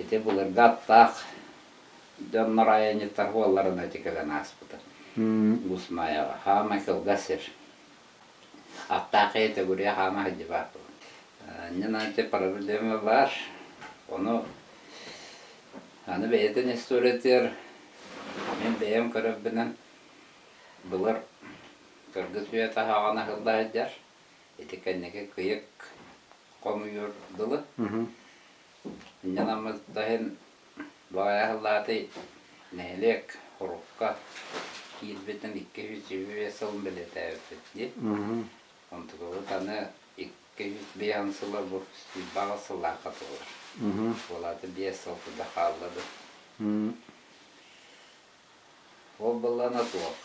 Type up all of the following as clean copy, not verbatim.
Ити былыргы аттаах дьоннор айанньыттар буолларына ити кэлэн ааспыта. Уус Маайаҕа хаамай кылгас сир. Аттаах киһи төгүрүйэ хаама сылдьыбааппын. Инньэ проблема баар. Ону аны бэйэтин историятыгар мин бэйэм көрөрбүнэн былыр кыргыз үйэтэ аһаҕана аһылла сылдьар. Ити кэнники кыйык хомуйур дылы. Инньэ иһин баҕайы аһыллаатый нэһилиэк урукка киирбитин 225 сылын бэлиэтээбиппит дии. Онтукабыт аны 205 сыла бу 28 сыллаахха туолар. Буолааты 5 сыл куда хаалла да. Ол былаана суох.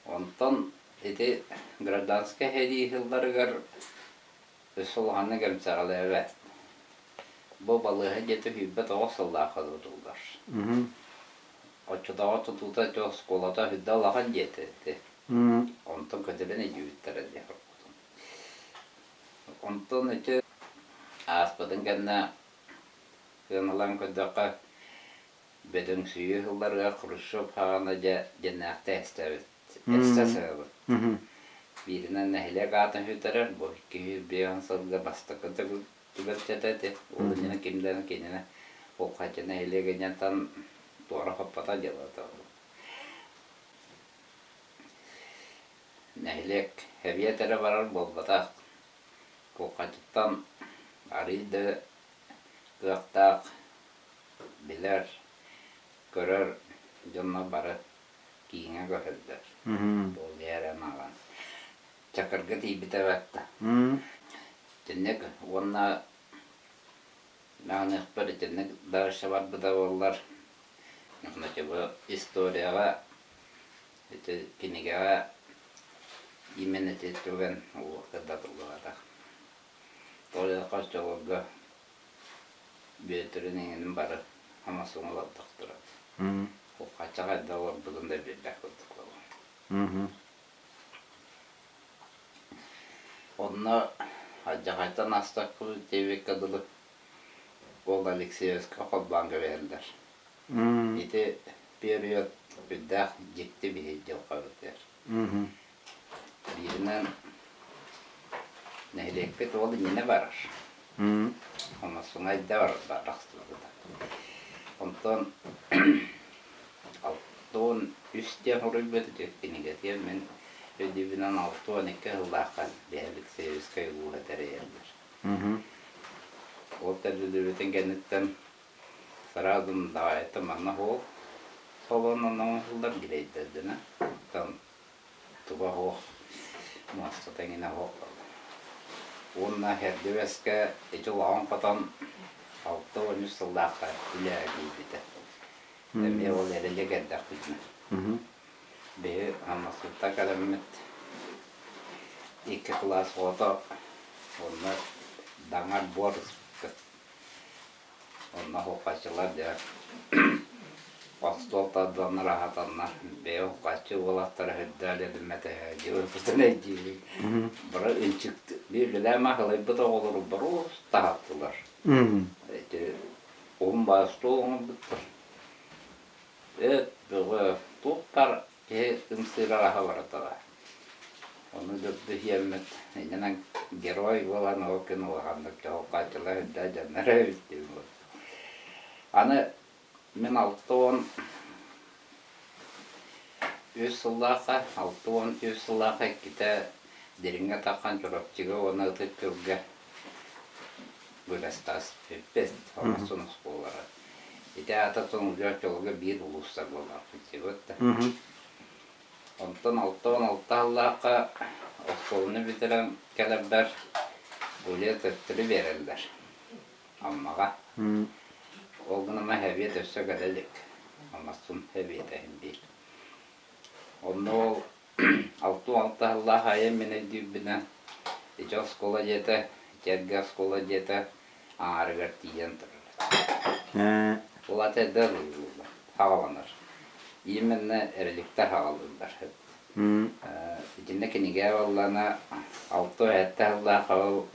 Онтон ити гражданскай сэрии сылларыгар өссө улаханнык эмсэҕэлээбэт. Бу балыыһа дьиэтэ 29 сыллаахха тутуллар. Оччотооҕу тутуута ити оскуолата сүрдэ улахан дьиэтэ ити. Онтон көтүрэн илдьибиттэрэ дии хорбутум. Онтон ити ааспытын кэннэ сыаналаан көрдөххө бөдөҥсүйүү сылларыгар Хрущев хаҕана дьэ дьиннээхтик эстэбит. Эстэ сыһабыт. Бииринэн нэһилиэк аатын сүтэрэр, бу 205 сылга бастакы төгүл түбэлтэтэ ити. Ол иннинэ ким да кинини Улхаччы нэһилиэгинэн туора хоппото дьыалата. Нэһилиэк эбиэт эрэ барар буолбатах. Кулхачыттан арыый да кыахтаах, билэр, көрөр дьоннор бары кииҥҥэ көһөллөр. Буолуйа маҕан. Чакырга тиийбитэ барта. Итинник уонна мааныахпар итинник дальше барбыта буоллар, значит, историяҕа ити кинигэҕэ именно ити түгэн сырдатыллыбатах. Тоҕо диэтэххэ оччолорго Бүөтүрүн эҥинин бары хамасыҥ олордохторо. Хаччах эрдэ олорбутун да билбэт курдук буолуо. Онно алдьархайтан астакпыт диэбиккэ дылы ол Алексеевска холбоон кэбиһэллэр. Ити период үрдээх дьикти биһи дьылҕабытыгар. Бииринэн нэһилиэкпит ол иннинэ барар. Хомосуҥай да барахсыбыта. Онтон 63 диэн суруйбут кинигэтигэр мин өйдүүбүнэн 62 сыллаахха биһи Алексеевскай улууһа тэрийэллэр. Ол тэриллибитин кэнниттэн сразу давайте манна суох солонон оҥоһуллар гилейдэрдэнэ. Оттон туга суох, муостата эҥинэ суох буолла. Уонна Эрдибэскэ ити улахан хотон 63 сыллаахха үлэҕэ киирбитэ. Эмиэ ол эрэлик эрдэхпитинэ. Биһи Аммосовта кэлэммит икки кылаас оҕото онно даҥар буор ыспыт. Онно хуххаччылар дьэ остуол тарданнар аһатаннар бэйэ хуххаччы уолаттара үрдээл эдиммэтэһэ дьылыппытын өйдүүбүн. Бары ынчык биир үлэлээн маһылайбыт оҕолору боруос таһаттылар. Ити уһун баар остуол оҥорбуттар. Эт бөҕө туох баар Киһи ымсыырар аһа барытара. Ону дьорду иһиэммит иннинэн герой буолан ол күн улаханнык дьоһуккааччылар үрдээ дьонноро эбит диэн Аны мин 63 сыллаахха, 63 сыллаахха иккитэ Дириҥҥэ таххан Чурапчыга уонна Ытык Күөлгэ күрэстэспиппит, Оҥостон оскуолалара. Ити аата Тоҥулдьу оччолорго биир улуустар буоллахпыт да. Онтон 66 сыллаахха оскуоланы бүтэрэн кэлэрбэр үлэ төттөрү биэрэллэр Аммаҕа. Ол гынан эбиэт өссө кэлэ илик. Аммастын эбиэтэ иһин биир. Онно ол 66 сыллаах айан мин өйдүүрбүнэн ити оскуола дьиэтэ, ити эргэ оскуола дьиэтэ аҥаарыгар тиийэн турар. Ол ата эрдэ ылыллар, хаҕаланар. Именно эрэликтэр хаҕалыыллар. Итиннэ кинигэ буоллаҕына 67 сыллаах ол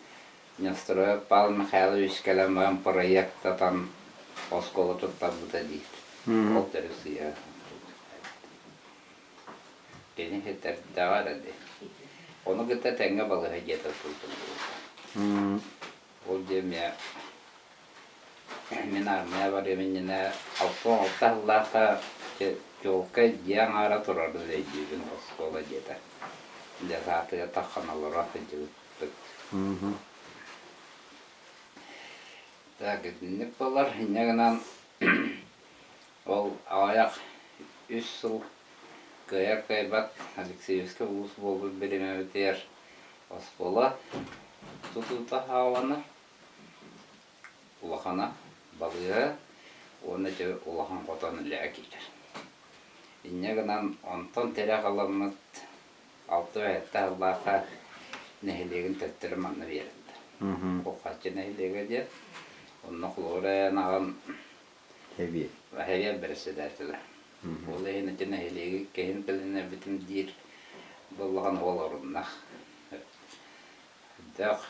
Неустроев Павел Михайлович кэлэн баран проектатан оскуола туттарбыта диир. Ол төрүт сыыйа Кини ситэрдэҕэ эрэ дии. Ону кытта тэҥҥэ балыыһа дьиэтэ тутуллубута. Ол дьиэ эмиэ мин аармыйа барыам иннинэ 66 сыллаахха чуолкай дьиэ аҥаара турарын өйдүүбүн оскуола дьиэтэ. Дьэ саатыгар таххан олоро сылдьыбыппыт. Так итинник буолар. Инньэ гынан ол аҕыйах үс сыл кыайар кыайбат Алексеевскай улуус буолбут бириэмэбитигэр оскуола тутуута саҕаланар. Улахана балыыһа уонна ити улахан хотон үлэҕэ киирэр. Инньэ гынан онтон тирэх ыламмыт 6-7 сыллаахха нэһилиэгин төттөрү манна биэрэллэр. Кулхаччы нэһилиэгэ диэн онно холобур айанаҕын Эбиэт. Эбиэт бэрэссэдээтэлэ. Ол иһин ити нэһилиэги кэһин кэлинэрбитин диир буоллаҕына ол оруннаах. Элбэх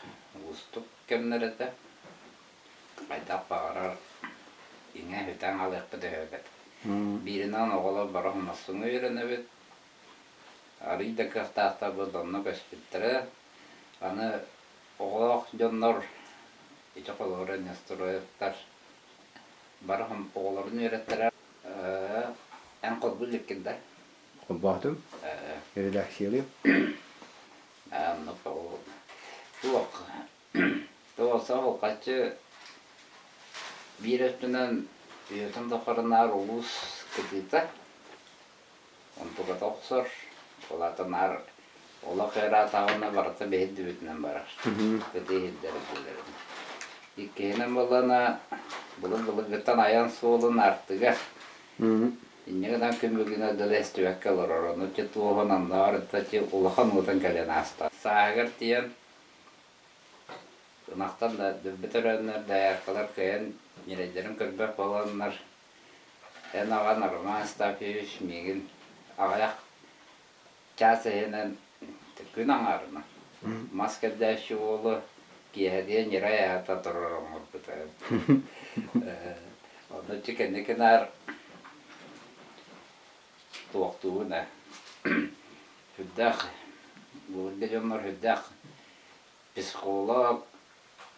уустук кэмнэр этэ. Хайдах баҕарар иҥэ сүтэн хаалыахпыт өһөөбөт. Бииринэн оҕолор бары хомоссуҥҥа үөрэнэбит. Арыый да кыахтаахтарбыт онно көспүттэрэ. Аны оҕолоох дьоннор ити холобура Нестроевтар бары оҕолорун үөрэттэрэр. Эн холбуу иликкин да? Холбоотум. Редакциялыым. Оннук туох туоса холкаччы биир өттүнэн үйэтин тухары наар улуус кытыыта онтуката охсор ол аата наар олох ыараатаҕына барыта биһирдибитинэн барар кытыы иһирдэр үрдүлэрин иккиһинэн буоллаҕына былыр-былыргыттан айан суолун артыга Инньэ гынан күн бүгүнэ дылы эстибэккэ олорор, ону ити туоһун оннооҕор ити улахан уутун кэлэн ааста. Сааһыгар тиийэн ынахтан да дөлбү төрөөннөр, дояркалар кыайан ньирэйдэрин көрбөх буоланнар, эн аҕан Роман Астафьевич миигин аҕыйах чаас иһинэн күн аҥаарынан мас кэрдээччи уолу киэһэтигэр ньирэй аһата турар оҥорбута. Онно ити кэнники наар туохтуубун ээ сүрдээх былыргы дьоннор сүрдээх психолог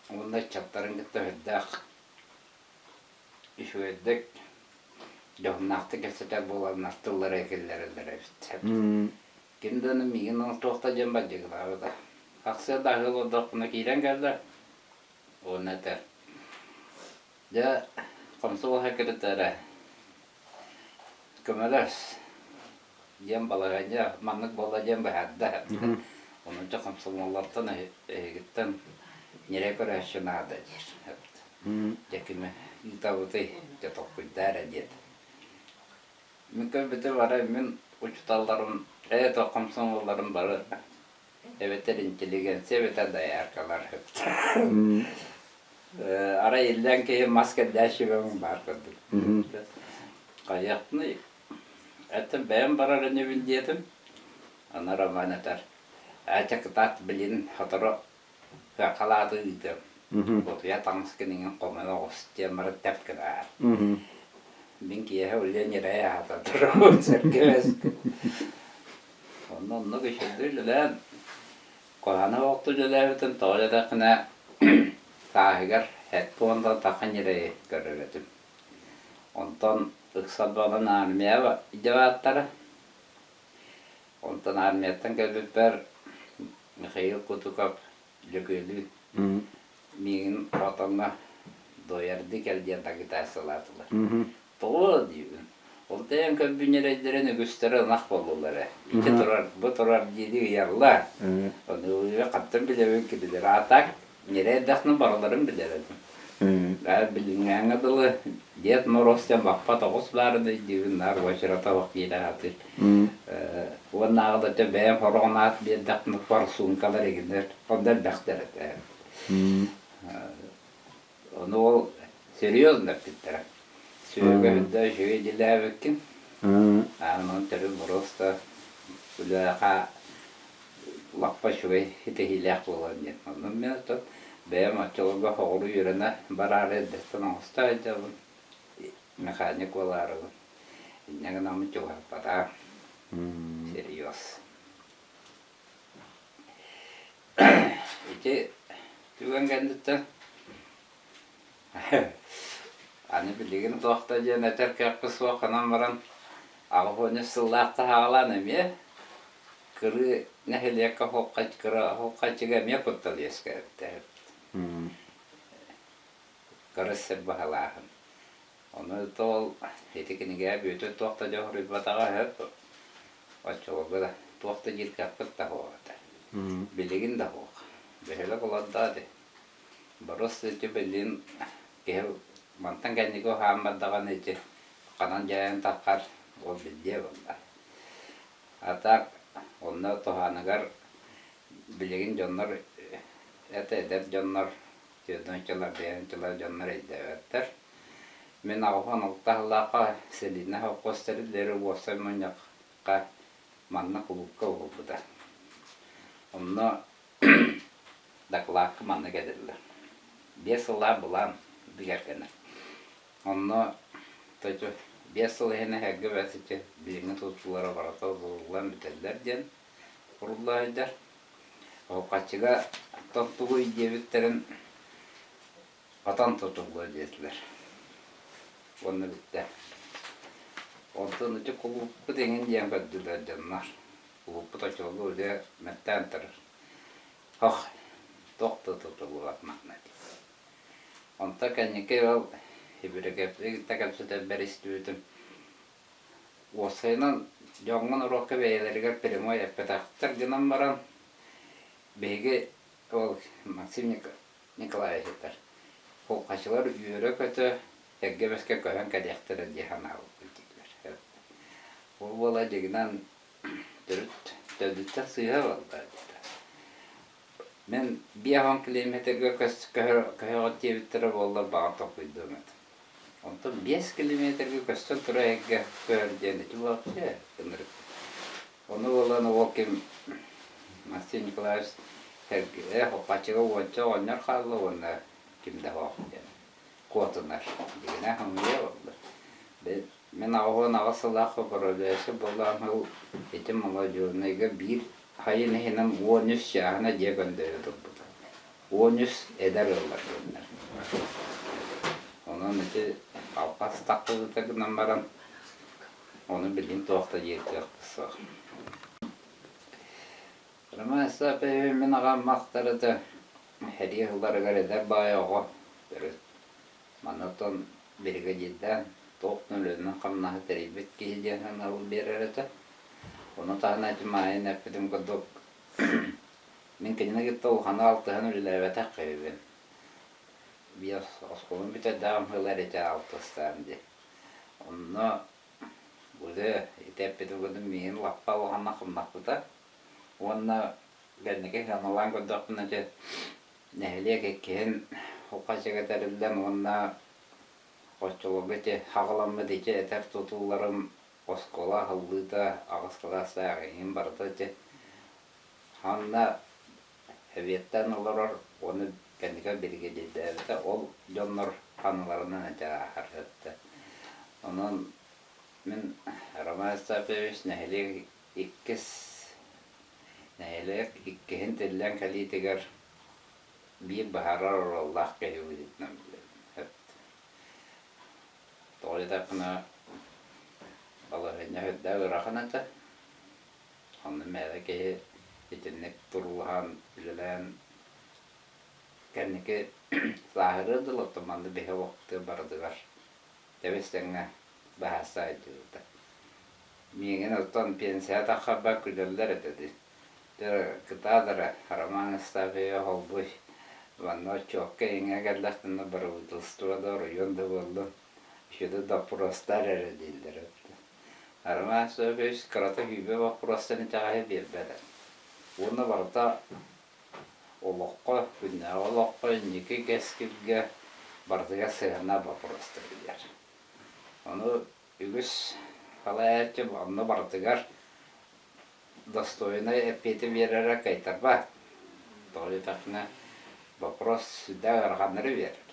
уонна ыччаттарын кытта сүрдээх үчүгэйдик дьоһуннаахтык кэпсэтэр буоланнар тыллара киллэрэллэр эбит. Ким да миигин оҥостуохта диэн бадьыгылаабыта. Сарсыарда аһыы олордохпуна киирэн кэллэ уонна этэр: «Дьэ, комсомол секретаря, көмөлөс» диэн балаһыанньа маннык буолла диэн быһаарда. Онон дьэ комсомоллартан эһигиттэн ньирэй көрөөччү наада диир. Дьэ кими ыытабытый, дьэ толкуйдаа эрэ диэтэ. Мин көрбүтүм арай мин учууталларым ээ комсомолларым бары эбэтэр интеллигенция эбэтэр дояркалар Арай иллэҥ киһи мас кэрдээччи баар курдук. Хайыахпыный Эттим бэйэм барар инибин диэтим. Аны Роман этэр, «Эчэ кытаат билин сотору халааты ыытыам. Утуйа таҥас киниҥин хомуйа оҕус» диэн баран тэп гынаар. Мин киэһэ үлэ ньирэй аһата турабын сэргэбэс. Онно оннук үчүгэй үлэлээн, куһаҕаны оҕоту үлэлээбитим тоҕо диэтэххинэ сааһыгар 70 тахха ньирэйи көрөр этим. Онтон ыксал буолан армия дьабааттара. Онтон армияттан кэлбиппэр Михаил Кутуков Лөкүөлүү миигин хотоҥҥо дуойардыы кэл диэн агитациялаатылар. Тоҕо диибин. Ол тэйэн көрбүн ньирэйдэрин үгүстэрэ ынах буоллулар ээ. Ити турар, бу турар диэри ыйаллар. Ону хантан билэбин кинилэр. А так Ньирэй эрдэхпинэ барыларын билэр этим. Билиҥҥээҥҥэ дылы Дед Мороз диэн баппат оҕус баарын өйдүүбүн, наар уочарата оһох киирэ сатыыр. Уоннааҕы да бэйэм хороҕун аат биэрдэхпинэ форсункалар игиннэр онно элбэхтэр этэ. Ону ол серьезно эппиттэрэ. Сүөгэ үрдэ үчүгэй дьилээбиккин. Онон төрүт просто үлэҕэ лаппа үчүгэй ситиһиилээх буолан диэн. Онон мин оттон Бэйэм оччолорго соҕуруу үөрэнэ бараары эрдэттэн оҥосто сылдьабын, механик буолаарыбын. Инньэ гынаммын чугаһаппатаҕым. Серьез. Ити түгэн кэнниттэн аны билигин туох да диэн этэр кыахпыт суох гынан баран 83 сыллаах таһаҕалаан эмиэ кырыы нэһилиэккэ кыра холкаччыга эмиэ куттал үөскээбитэ. Кыра сир баһылааһын. Ону ол ити кинигэҕэ Бүөтүр туох да дьоһуруйбатаҕа сөп. Оччолорго да туох да диир кыахпыт да суох этэ. Билигин да суох. Бөһүөлэк олордоо дии. Борос ити билигин киһи мантан кэнники уһаан бардаҕына ити ханан дьайан таххар ол биллиэ буолла. А так онно туһааныгар билигин дьоннор это эдэр дьоннор түөрт бэйэнчилэр дьоннор өйдөөбөттөр. Мин 86 сыллаахха Селина холкуос тэриллэри уопсай мунньахха манна кулуупка уһулбута. Онно дакылаакка маннык этиллэр. 5 сыллаах былаан бигэргэнэр. Онно 5 сыл иһинэ эргэ бэсичи билиҥҥи тутуулара барыта тутуллан бүтэллэр диэн курулла сылдьар. Оһоххаччыга тоттугуй диэбиттэрин хотон тутуллуо диэтилэр. Уонна бүттэ. Онтон ити кулууппут эҥин диэн көрдүлэр дьоннор. Кулууппут оччолорго үлэ мэттээн турар. Ох, туох да тутуллубат манна дии. Онтон кэнники ол Ибирэкэпти кэпсэтэрбэр истибитим Уопсайынан, дьоҥҥо норуокка бэйэлэригэр прямой эппэтэхтэр гынан баран, биһиги ол Максим Николаевич этэр, Холкачылар үөрэ-көтө эргэ бэскэ көһөн кэлиэхтэрэ дии санаабыппыт дииллэр. Ол буола дьиҥинэн төрүт төрдүттэн сыыһа буолла диэтэ. Мин 50 километрга көһөҕүт диэбиттэрэ буоллар баҕар толкуйдуом этэ. Онтон 5 километрга көстөн турар эйгэ көһөр диэн ити вообще ынырык. Ону буолан ол ким Максим Николаевич Сергеев Хачыга уонча оҕонньор хаалла уонна ким да суох диэн куотунар. Дигинэ хомуйа буолла. Мин 88 сыллаах управляющай буоллаҕым сыл ити молодежнайга биир хайын иһинэн 13 чааһына дьиэ көндөйө турбута. 13 эдэр ыаллар диэннэр. Онон ити алпас тахсыбыта гынан баран, ону билигин туох да диир кыахпыт суох. Роман Остапович мин аҕам махтарыта сэрии сылларыгар эдэр баай оҕо төрүт. Манна оттон биригэдьиирдээн туох да үлэни-хамнаһы тэрийбит киһи диэн сыанабыл биэрэр этэ. Ону таһынан ити Маайын эппитим курдук мин кинини кытта улаханнык алтыһан үлэлээбэтэх киһибин. Биир оскуоланы бүтэрдэҕим сыл эрэ алтыстаан дии. Онно уже ити эппитим курдук миигин лаппа улаханнык хамнаппыта. Уонна кэнники сыаналаан көрдөхпүнэ ити нэһилиэк иккиһин Уххачыга тэриллэн уонна оччолорго ити хаҕыламмыт ити этэр тутууларым оскуола аһыллыыта аҕыс кылаастаах иһин барыта ити ханна сэбиэттэн олорор уонна кэнники биригэдьиирдээбитэ ол дьоннор ханналарынан этэ ааһар этэ. Онон мин Роман Остапович нэһилиэк иккис Нэһилиэк иккиһин тиллэн кэлиитигэр биир быһаарар оруоллаах киһи быһыытынан билэбин. Тоҕо диэтэххинэ, балаһыанньа сүрдээх ыарахан этэ. Онно мээлэ киһи итинник туруулаһан, үлэлээн кэнники сааһырыар дылы оттон манна биһи олохпутугар барытыгар тэбис-тэҥҥэ быһаарса сылдьыбыта. Миигин оттон пенсия таххарбар күлэллэр этэ дии. Дьэ, кытаатара Роман Остапьевич холбуй манна отчуокка иҥэ кэллэхтэринэ бырабыыталыстыба да оройуон да буоллун үчүгэй доппуруостар эрэ дииллэр эбит. Роман Остапьевич кырата сүүрбэ боппуруостан итэҕэһи биэрбэт этэ. Уонна барыта олоххо, күннээҕи олоххо, инники кэскилгэ барытыгар сыһыаннаах боппуруостар билэр. Ону үгүс салайааччы онно барытыгар достойнай эппиэти биэрэрэ кыайтарбат. Тоҕо диэтэххинэ, Вопрос сүрдээх ыараханнары биэрэр.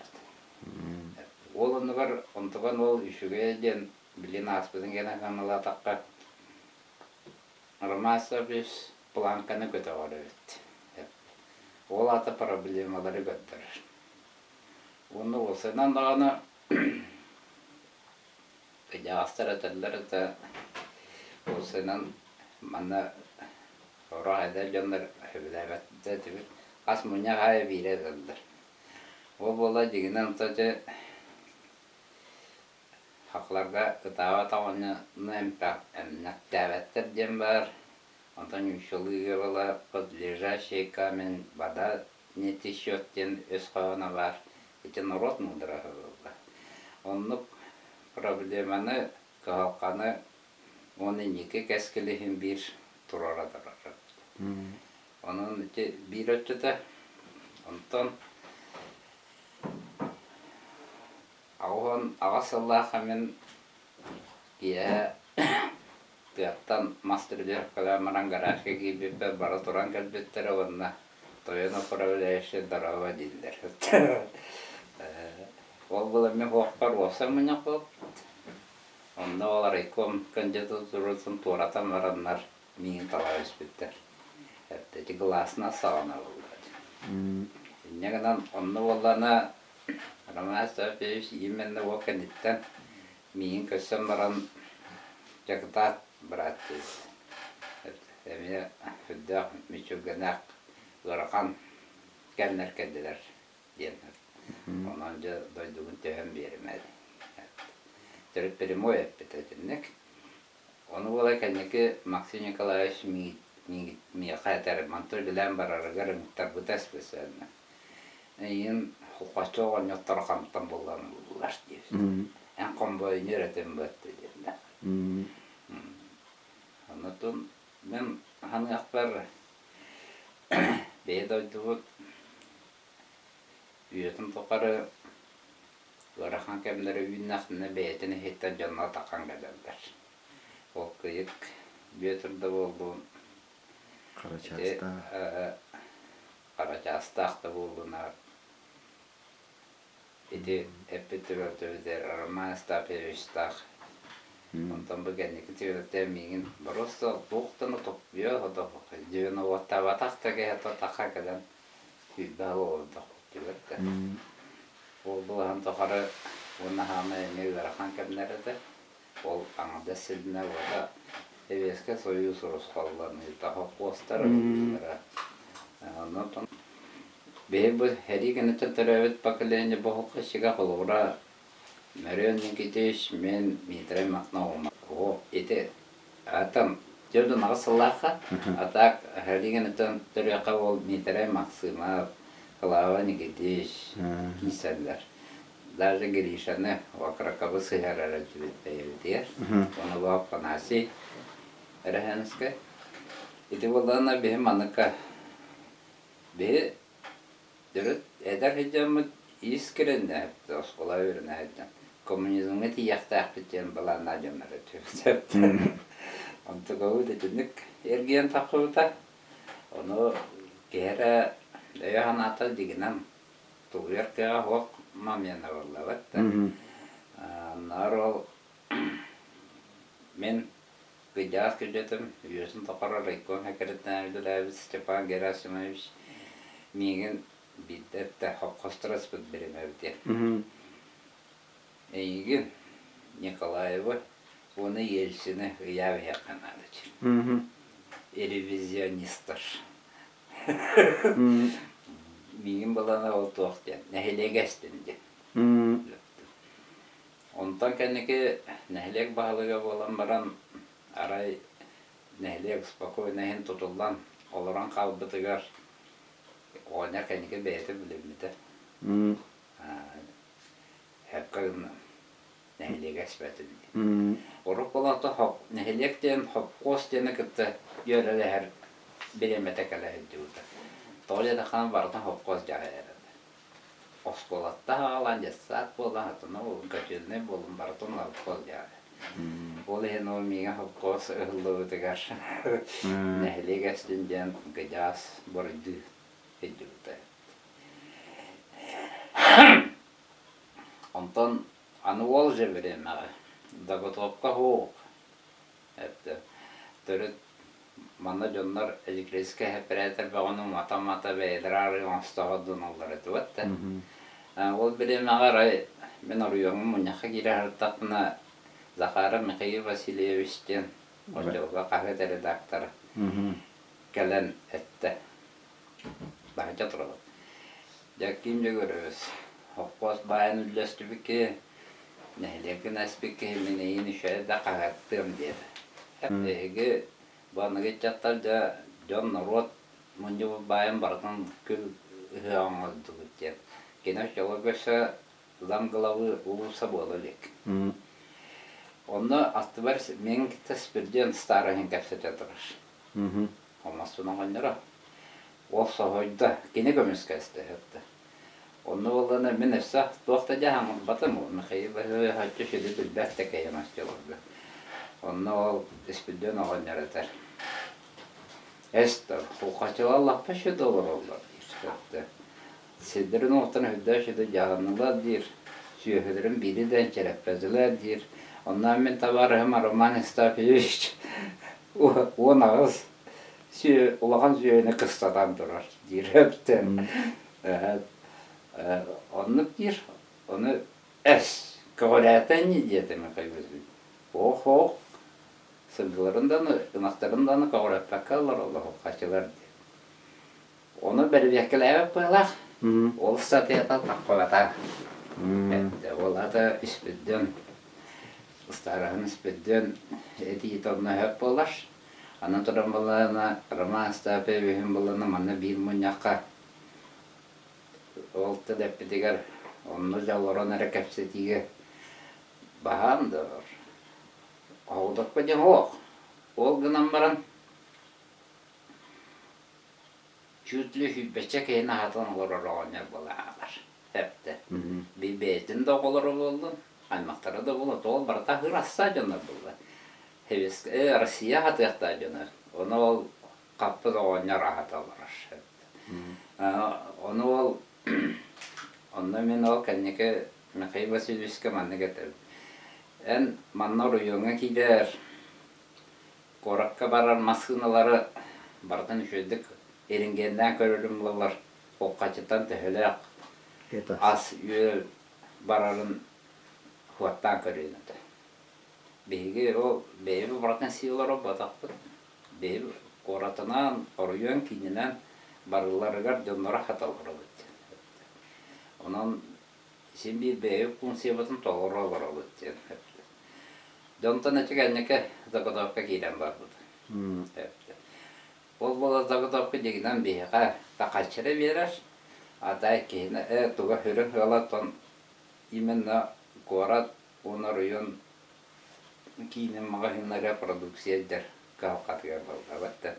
Ол оннугар онтуган ол үчүгэйэ диэн билин ааспытын гына сыаналаатахха Ромасов үс планканы көтөҕөр эбит. Ол аата проблемалары көрдөрөр. Уонна уопсайынан даҕаны кыдьаҕастар этэллэр этэ уопсайынан манна сорох эдэр дьоннор сөбүлээбэт да этибит. Хас мунньах аайы биирэ этэллэр. Ол буола дьиҥинэн ити Сахаларга ытаабат оҕону эмнэхтээбэттэр диэн баар. Онтон нууччалыы ыала под лежащий камень вода не течет диэн өс хоһооно баар. Ити норуот муудараһа буолла. Оннук проблеманы, кыһалҕаны уонна инники кэскил иһин биир туруора турар. Онон ити биир өттүтэ. Онтон 88 сыллаахха мин киэһэ тыаттан мас түрдүөххэлээн баран гаражка киирбиппэр бары туран кэлбиттэрэ уонна тойон управляющий здорово дииллэр. Ол буолан мин уохпар уопсай мунньах буолбут. Онно ол райком кандидатуратын туоратан бараннар миигин талан испиттэр. Ити гласна саҕана буолла. Инньэ гынан онно буоллаҕына Роман Софьевич именно ол кэнниттэн миигин көрсөн баран дьокутаат быраат диэбит. Эмиэ сүрдээх мүччүргэнээх ыарахан кэмнэр кэллилэр диэн. Онон дьэ дойдубун түһэн биэримээр. Төрүт прямой эппитэ итинник. Ону буола кэнники Максим Николаевич миэхэ этэр, мантан үлэлээн барарыгар ыҥыттарбыта специально. Эйигин хохоччу оҕонньотторо хантан булан ыллылар диэбит. Эн комбайнер этим бытты диэннэ. Оннотун мин ханыахпар бэйэ дойдубут үйэтин тухары ыарахан кэмнэри үүннэхтинэ бэйэтин иһиттэн дьонно атаххан кэлэллэр. Ол кыйык Бүөтүр да буоллун, Хара чаастаах. Хара чаастаах да буоллунаар ити эппит түбэлтэбитигэр Роман Остаповичтаах онтон бу кэнники түбэлтэ миигин просто туохтан утуппуйа девяностабатах да киһи таха кэлэн сүүрбэ олордох түбэлтэ. Ол былаһын тухары уонна хаамай эмиэ ыарахан кэмнэр этэ. Ол аҥардас сиринэ уота Сэбиэскэй Сойуус урусхалланыыта холкуостар ыллылара. Онон биһи бу сэрии кэнниттэн төрөөбүт поколение бу холобура Мөрүөн Никитич, мин Дмитрий Махнов ити атам 48 сыллаахха, а так сэрии кэнниттэн төрүөххэ ол Дмитрий Максимов, Клава Никитич киирсэллэр. Даже Гришаны Окроковы сыһыарар этибит бэйэбитигэр. Ону бу Афанасий Эрэхэнскэй. Ити буоллаҕына биһи манныка биһи төрүт эдэр сылдьаммыт искренне оскуола үөрэнэ сылдьан коммунизмҥа тиийиэхтээхпит диэн былааннаах дьоннор этибит. Онтукабыт итинник эргийэн тахсыбыта. Ону киһи эрэ өйө-санаата дьигинэн тулуйар кыаҕа суох момена буоллабыт да. Наар ол мин кыдьаас күдьэтим үйэтин тухары райком сэкирэтээринэн үлэлээбит Степан Герасимович миигин биирдэ эттэ хостор ыспыт биримэбит диэн. Эйигин Николаевы уонна Ельцини ыйаап иһиэххэ наада диэн. Ревизионистар. Миигин былаана ол туох диэн, нэһилиэгэ эстин диэн. Онтон кэнники нэһилиэк баһылыга буолан баран, арай нэһилиэк спокойно иһин тутуллан олорон хаалбытыгар оҕонньор кэнники бэйэтэ билиммитэ. Сөпкө гынным. Нэһилиэгэ эспэтим диэн. Урукку олохто нэһилиэк диэн хопхуос диэни кытта дьүөрэлэһэр бириэмэтэ кэлэ сылдьыбыта. Тоҕо диэтэххинэ барытын хопхуос дьаһайар этэ. Оскуолаттан аҕалан детсад буолан, атына буолун, котельнай буолун барытын хопхуос дьаһайар. Ол иһин ол миигин хопхуос ыһыллыбытыгар нэһилиэк эстин диэн кыдьаас буруйдуу сылдьыбыта. Онтон аны уол же бириэмэҕэ заготовка суох. Эттэ төрүт манна дьоннор электрическэй эпэрээтэр бөҕөнү умата-умата бэйэлэрэ арыы оҥостоһо дуналлар этибэт да. Ол бириэмэҕэ арай мин оройуоҥҥа мунньахха киирэ сырыттахпына Захаров Михаил Васильевич диэн оччолорго хаһыат редактора кэлэн эттэ. Баһыйа турабыт. Дьэ, ким Дьөгүөрөбүс, холкуос баайын үллэстибит киһи, нэһилиэккин эспит киһи мин эйиин үчүгэй да хаһыаттыам диэтэ. Эһиги бу аныгы ыччаттар дьэ дьон норуот мунньубут баайын барытын күл ыһыаҕа оҥордубут диэн. Кини оччолорго өссө зам главы улууса буола илик. Онно аттыбар мин кытта Спирдион староһын кэпсэтэ турар. Хомостун оҕонньоро. Ол соһуйда, кини көмүскэстэ өттө. Онно буоллаҕына мин өссө туох да дьаһамматым, Михаил Васильевич сүдү билбэт да киһи оччолорго. Онно ол Испирдиэн оҕонньор этэр: «Эстэр, кулхачылар лаппа сүдү олороллор» диир. Сирдэрин уоттарын үрдээх сүдү дьаһаннылар диир, сүөһүлэрин биири да энчирэппэтилэр диир. Онно мин табаарыһым Роман Евстафьевич 18 улахан сүөһүнү кыстатан турар диир эбитэ. Оннук диир. Ону эс, көҕүрээтэ ини диэтэ Михаил Васильевич. Ох-ох, сылгыларын да ынахтарын даҕаны көҕүрэппэккэ олороллор хачылар диэн. Ону бэрэбиэркэлээбэт быһыылаах. Ол ыстатыйата таххыбата. Ол аата Испирдиэн, ыстаараһын Испирдиэн этиитэ онно сөп буолар. Аны туран буоллаҕына Роман Остапьевиһын буоллаҕына манна биир мунньахха ол тыл эппитигэр онно дьэ олорон эрэ кэпсэтиигэ баһаам да оҕолорго дьэ суох. Ол гынан баран чуть ли сүүрбэччэ киһини аһатан олорор оҕонньор буола хаалар. Эптэ. Бэйэтин да оҕолоро буоллун, аймахтара да буоллун, тоҕо барыта аһыыр астаах дьоннор буолла. Россия аһатыахтаах дьоно. Ону ол хаппыт оҕонньор аһата олорор. Ону ол онно мин ол кэнники Михаил Васильевичка маннык этэбин. Эн манна оройуоҥҥа киирэр Куоракка барар массыыналары барытын үчүгэйдик рентгеннээн көрөрүм буоллар, уххачыттан төһөлөөх ас-үөл барарын суоттаан көрүөн этэ. Биһиги ол бэйэбит барытын сии олорботохпут. Биһиги куоратынан, оройуон киининэн барыларыгар дьонноро хаталларабыт. Онон син биир бэйэбит функциябытын толоро олоробут диэн. Дьонтон ити кэнники заготовка киирэн барбыта. Ол буола заготовка дьигинэн биһиэхэ такаччыра биэрэр, а так киһини туга сүрүн ыалаттан именно куорат уонна оройуон киинин маҕаһыыннара продукция илдьэр кыһалҕатыгар буоллабат да.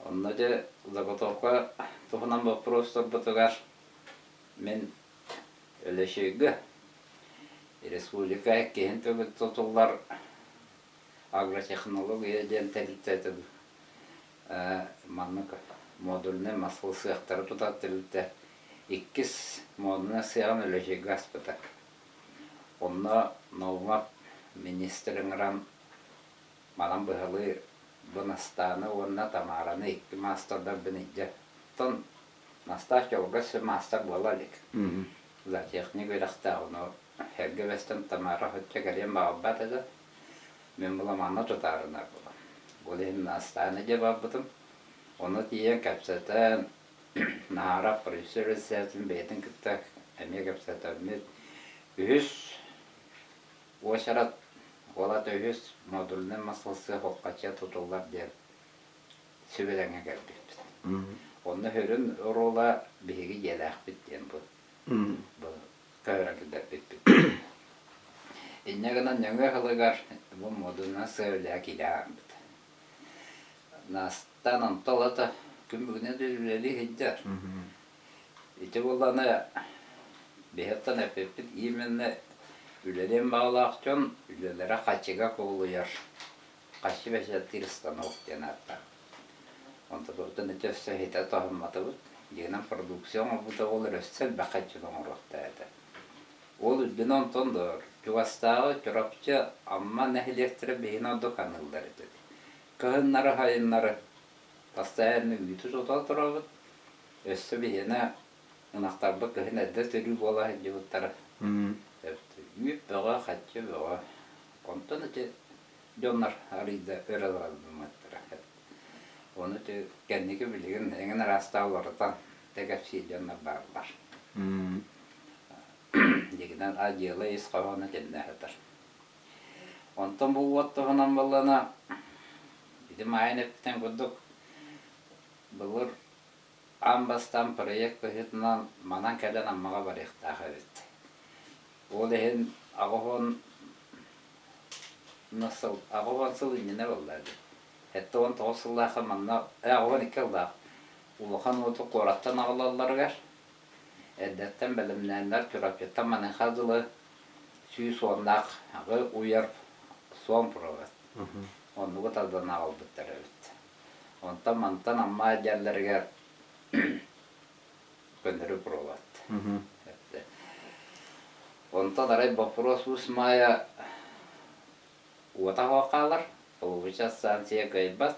Онно дьэ заготовка туһунан боппуруостарбытыгар Мин Өлөчөйгө республика иккиһин төгүл тутуллар агротехнология диэн тэрилтэ маннык модульнай масло сыахтары тутар тэрилтэ иккис модульнай сыаҕын Өлөчөйгө аспыта. Онно Наумов министр ыҥыран манан быһалыы бу Настааны уонна Тамараны икки маастардарбын илдьэ оттон Настаа дьолго маастар буола илик. Зоотехник үөрэхтээх, ону эргэ бэстэн Тамара оччо кэлиэн баҕарбат этэ. Мин була манна тутаарынар буолан. Ол иһин Настааны дьэ барбытым. Ону тиийэн кэпсэтэн, Наһаарап режиссер председателин бэйэтин кытта эмиэ кэпсэтэммит. Үһүс уочарат уолата үһүс модульнай маслосыах уххачча тутуллар диэн сүбэлэҥҥэ кэлбиппит. Онно сүрүн оруола биһиги дьиэлээхпит диэн бу бу көһөрөн киллэрбиппит. Инньэ гынан нөҥүө сылыгар бу модуна сыа үлэҕэ киирэ хаалбыт. Настан онто ылата күн бүгүнэ да үлэлии сылдьар. Ити буоллаҕына биһиэттэн эппиппит именно үлэлиэн баҕалаах дьон үлэлэрэ хаччыга кубулуйар Хаччы бэчээттиир станок диэн ааттаах. Онтубутун ити өссө иһитэ тоһумматыбыт. Дьиҥинэн продукция оҥорбута буоллар өссө элбэх хаччыны оҥоруохтаах этэ. Ол үрдүнэн онтон да чугастааҕы Чурапчы, Амма нэһилиэктэрэ биһигини ордук аныыллар этэ. Кыһыннары-сайыннары постоянно үүтү тута турабыт. Өссө биһиэнэ ынахтарбыт кыһын эрдэ төрүү буола сылдьыбыттара. Үүт бөҕө, хаччы бөҕө. Онтон ити дьоннор арыйда өрө бараллыммыттара. Ону ити кэнники билигин эҥин араастаах уларытан да кэпсиир дьоннор бааллар. Дьигинэн а дьыала ис хоһооно итиннэ сытар. Онтон бу уот туһунан буоллаҕына ити Маайан эппитин курдук былыр аан бастаан проект быһыытынан манан кэлэн Аммаҕа барыахтаах эбит. Ол иһин 80 сыл 80 сыл иннинэ буолла дии. 79 сыллаахха манна 82 сыллаах улахан уоту куораттан аҕалалларыгар эрдэттэн бэлэмнээннэр Чурапчыттан маныаха дылы 110-наах аҕы уйар суон провод. Оннугу тардан аҕалбыттар эбит. Онтон мантан Амма дьэллэригэр көннөрү провод. Онтон арай боппуруос Уус Маайа уота суох хаалар, Полубыча станция кыайбат.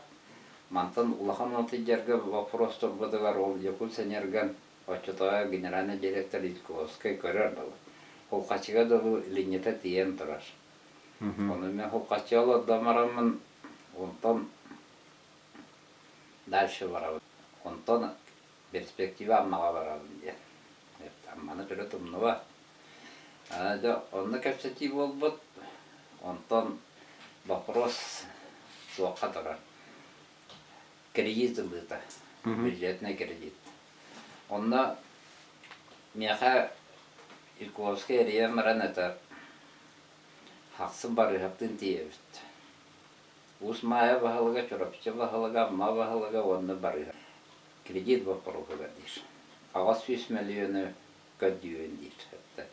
Мантан улахан уоту дьарга боппуруос турбутугар ол Якутсэнерган оччотооҕу генеральный директор Ильковскай көрөр буолар. Хулхачыга дылы линията тиийэн турар. Ону мен Хулхаччыга олордон бараммын, онтон дальше барабын. Онтон перспектива Аммаҕа барабын диэн. Амманы төрүт умнубат. Дьэ, онно кэпсэтии буолбут. Онтон вопрос суохха турар. Кредит ылыыта, бюджетный кредит. Онно миэхэ Иркутскай эрийэн баран этэ, хахсын барыһаптыын тиийэбит. Уус Маайа баһылыга, Чурапчы баһылыга, Амма баһылыга уонна барыһа. Кредит боппуруоһугар диир. 800 мөлүйүөнү көрдүүбүн диир.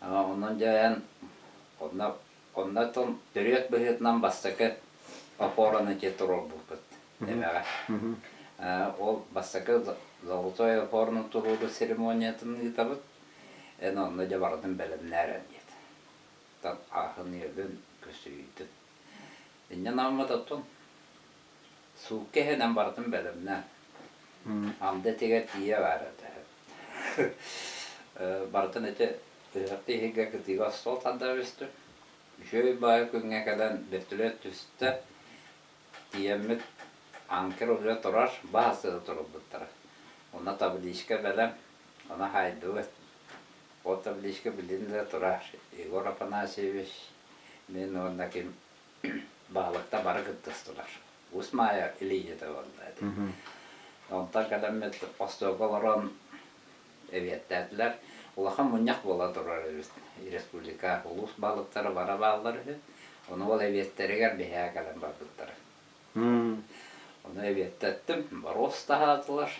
Онон дьайан онно оннотон төрүөт быһыытынан бастакы опораны дьэ туруорбуппут эбэҕэ. Ол бастакы золотой опораны туруоруу церемониятын ыытабыт. Эн онно дьэ барытын бэлэмнээрэн диэт. Тан ааһын-үөлүн көссүйүүтүн. Инньэ наммыт оттон суукка иһинэн барытын бэлэмнээн. Анды этигэр тиийэ баар этэ. Барытын ити ыһыахта иһигэ кытыыга остуол тардабыстым. Үчүгэй баайы күҥҥэ кэлэн бөртөлүөт түстэ. Тиийэммит анкер уже турар, баас сыта турбуттара. Онно табличка бэлэм, ону хаайдыбыт. Ол табличка билигин да турар. Егор Афанасьевич, мин уонна ким баһылыкта бары кыттыстылар. Уус Маайа илиитэ буолла этэ. Онтон кэлэммит остуолга олорон эбиэттээтилэр. Улахан мунньах буола турар эбит. Республика улуус баһылыктара бара бааллар үһү. Ону ол эбиэттэригэр биһээ кэлэн барбыттара. Ону эбиэттэттим, боруос таһаатылар,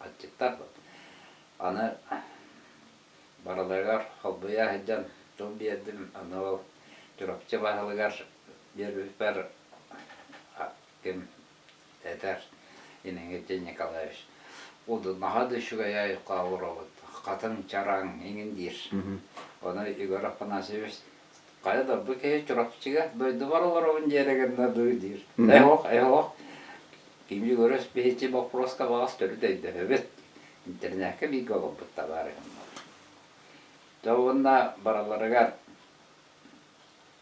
аччыктар. Аны барыларыгар холбуйа сылдьан тыл биэрдим. Аны ол Чурапчы баһылыгар биэрбиппэр ким этэр Иннокентий Николаевич Уду наһаа да үчүгэй айылҕа олоробут, хатыҥ чараҥ иҥин диир. Ону Егор Афанасьевич хайа да бу киһи Чурапчыга дойдубар олоробун диэрэ гынна дуу диир. Эһох, эһох, ким Егоров биһичи боппуруоска баҕас төрүт өйдөһөбүт. Интернеккэ бииргэ олорбут табаарыһым. Дьэ уонна бараларыгар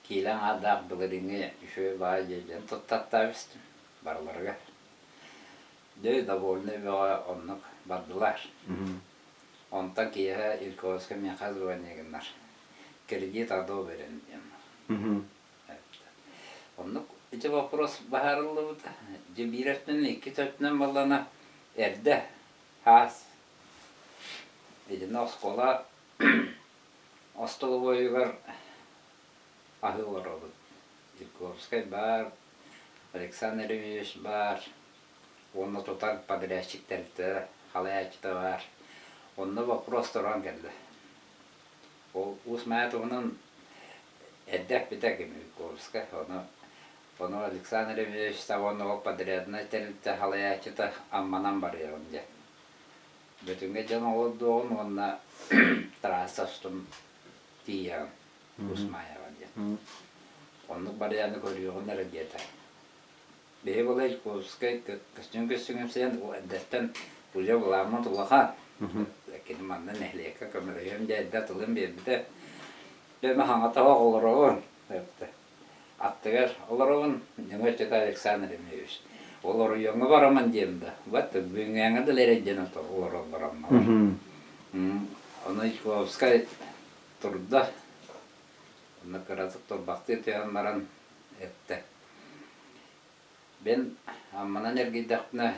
киилэ аҥаардаах былырыыҥҥы үчүгэй баай дьиэ туттартаабыстым барыларыгар. Дьэ довольный бөҕө оннук бардылар. Онтон киэһэ Иркутска миэхэ звоние гыннар. Кредит одобрен диэн. Оннук ити вопрос быһаарыллыбыта. Дьэ биир өттүнэн, икки өттүнэн буоллаҕына эрдэ хаас. Итиннэ оскуола остолобуойугар аһыы олоробут. Иркутскай баар, Александр Ильич баар уонна тутар подрядчик тэрилтэ халайааччыта баар. Онно вопрос туран кэллэ. Ол Уус Маайа туһунан эрдэ эппитэ ким Иркутскай. Ону ону Александр Ильич уонна ол подряднай тэрилтэ халайааччыта Амманан барыаҕын диэн. Бөтүҥҥэ дьон олордуоҕун уонна трасса устун. тиийэҕин Усмаева диэн. Оннук барыйааны көрүөҕүн эрэ диэтэ. Биһи була Иркутскай көстүүн көстүҥүмсүйэн эрдэттэн уже былааммыт улахан. Кини манна нэһилиэккэ көмөлөһүөм диэн эрдэ тылын биэрбитэ. Дьэ мин хаҥатаҕа олоробун. Аттыгар олоробун, нөҥүө өттүгэр Александр Ильич. Ол оройуоҥҥа бараман диэм да, вот бүгүҥҥээҥҥэ да эрэйдэнэн олороллор аммалар. Ону Ичковскай турда, онно кыратык турбахтыы түһэн баран эттэ. Мин Амманан эргийдэхпинэ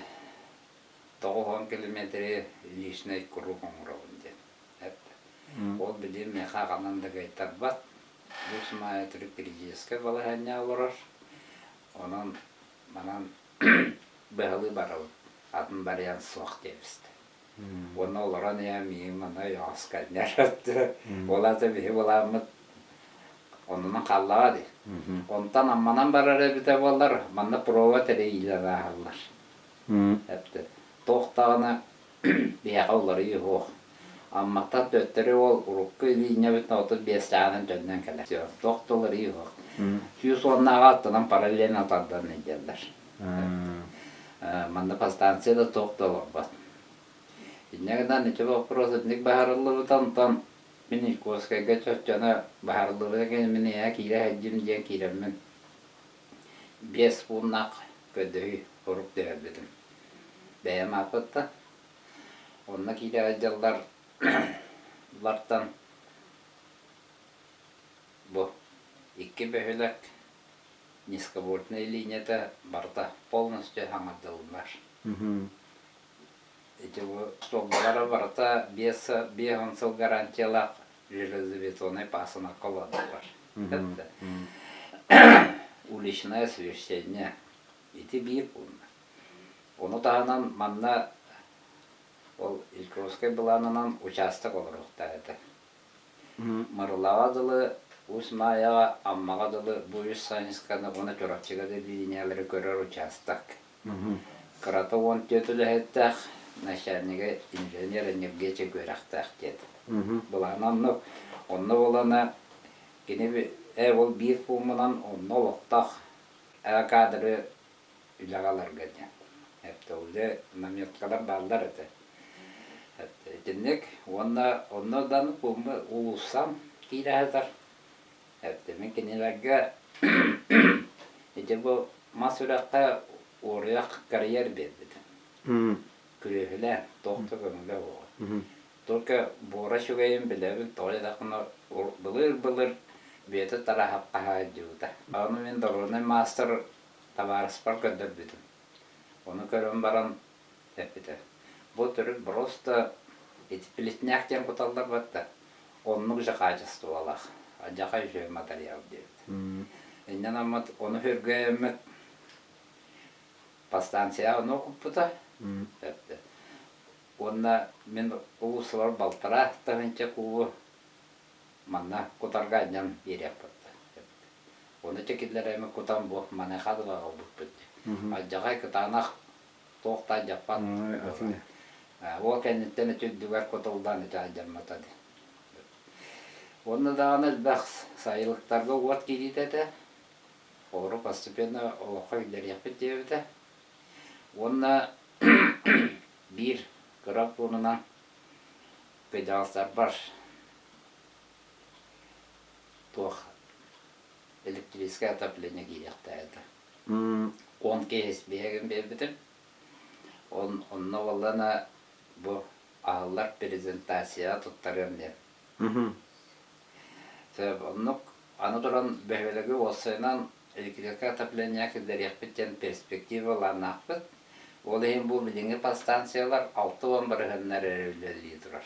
90 километры личный круг оҥоробун диэн эттэ. Ол билигин миэхэ ханан да кыайтарбат. Бу Смая төрүт критическэй балаһыанньа олорор. Онон манан быһалыы барабыт. Атын вариант суох диэбистэ. Уонна олорон иһэн миигин манна ойоҕоско анньар. Ол аата биһи былааммыт оннунан хааллаҕа дии. Онтон Амманан барар эбитэ буоллар, манна провод эрийиилэр ааһаллар. Эптэ. Туох даҕаны биһиэхэ уларыйыы суох. Амматтан төттөрү ол урукку илиинньэбит 35 чааһынан төннөн кэлэр. Туох да уларыйыы суох. 110-нааҕы аттынан параллельно тардан илдьэллэр. Манна подстанция да туох да олорбот. Инньэ гынан ити боппуруос итинник быһаарыллыбыта, онтон мин Иркутскайга чоччону быһаарыллыбыта кэннэ мин эйиэхэ киирэ сылдьым диэн киирэммин 5 пууннаах көрдөһүү сурук түһэрбитим. Бэйэм ааппыттан. Онно киирэ сылдьаллар лартан бу икки бөһүөлэк низковольтнай линията барыта полностью саҥардыллар. Ити бу суолбалара барыта 5-10 сыл гарантиялаах железобетоннай пасынокка олордулар. Уличное освещение. Ити биир пуунна. Ону таһынан манна ол Ильковскай былаанынан учаастак олоруохтаах этэ. Мырылаҕа дылы, Уус Маайаҕа, Аммаҕа дылы бу үс хайысханы уонна Чурапчыга да лиинийэлэри көрөр учаастак. Кырата 14 үлэһиттээх, начальнига инженер-энергетик үөрэхтээх диэтэ. Былаана оннук. Онно буолана кини ол биир пуумунан онно олохтоох кадры үлэҕэ ыларга диэн. Эптэ уже наметкалар бааллар этэ. Итинник уонна онно дан пуумму улууссам киирэ сытар. Эптэ мин кинилэргэ ити бу мас үрэххэ уоруйах карьер биэрбитим. Күрүөһүлээн, туох да көҥүлэ суоҕа. Только буора үчүгэйин билэбин, тоҕо диэтэххинэ былыр-былыр Бүөтүр Тараһап хаһаайдьыбыта. Ону мин доруобунай маастар табаарыспар көрдөрбүтүм. Ону көрөн баран эппитэ: «Бу төрүт просто ити плетняк диэн куталлар батта, оннук же хаачыстыбалаах, алдьархай үчүгэй матырыйаал» диэбит. Инньэ гыммыт ону үргээммит подстанция ону куппута. Эптэ. Уонна мин улуусалар балтараа тыһыынча куубу манна кутарга анньан биэриэхпит. Ону чэкиллэр эми кутан бу маныаха дылы аҕалбыппыт. Алдьархай кытаанах туох да алдьаппат. Ол кэнниттэн ити үрдүгэр кутуллан ити алдьаммата дии. Уонна даҕаны элбэх сайылыктарга уот киириитэ этэ. Олору постепенно олоххо киллэриэхпит диэбитэ. Уонна биир кыра пуунунан кыдьаҕастарбар туох электрическое отопление киириэхтээх этэ. 10 киһи биһигин биэрбитим. Онно буоллана бу аһыллар презентацияҕа туттарыам диэн. Сөп, оннук аны туран бөһүөлэги уопсайынан электрическое отопление киллэриэхпит диэн перспектива былааннаахпыт. Ол иһин бу билиҥҥи подстанциялар 60 бырыһыаннар эрэ үлэлии турар.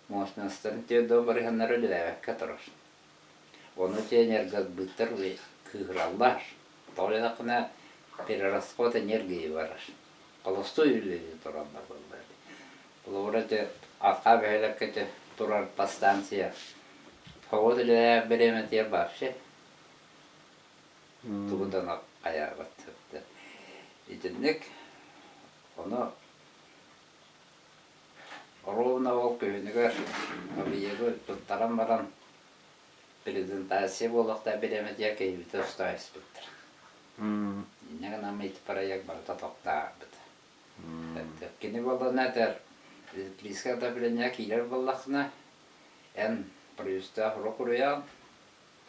Мощностарын 40 бырыһыаннара үлэлээбэккэ турар. Ону ити энергосбыттар кыыһыраллар. Тоҕо диэтэххинэ перерасход энергии барар. Холостуой үлэлии тураллар буолла. Холобура ити Архаа бөһүөлэккэ ити турар подстанция Хобот үлэлээх бириэмэтигэр вообще тугу да хайаабат. Итинник ону ровно ол күһүнүгэр объегы туттаран баран. Презентация буолуохтаах бириэмэтигэр киһибитэ устаа испиттэр. Инньэ гынан ити проект барыта тохтообут. Кини буоллаҕына этэр, электрическое отопление киирэр буоллаххына, эн проездаах уруок уруйаҕын,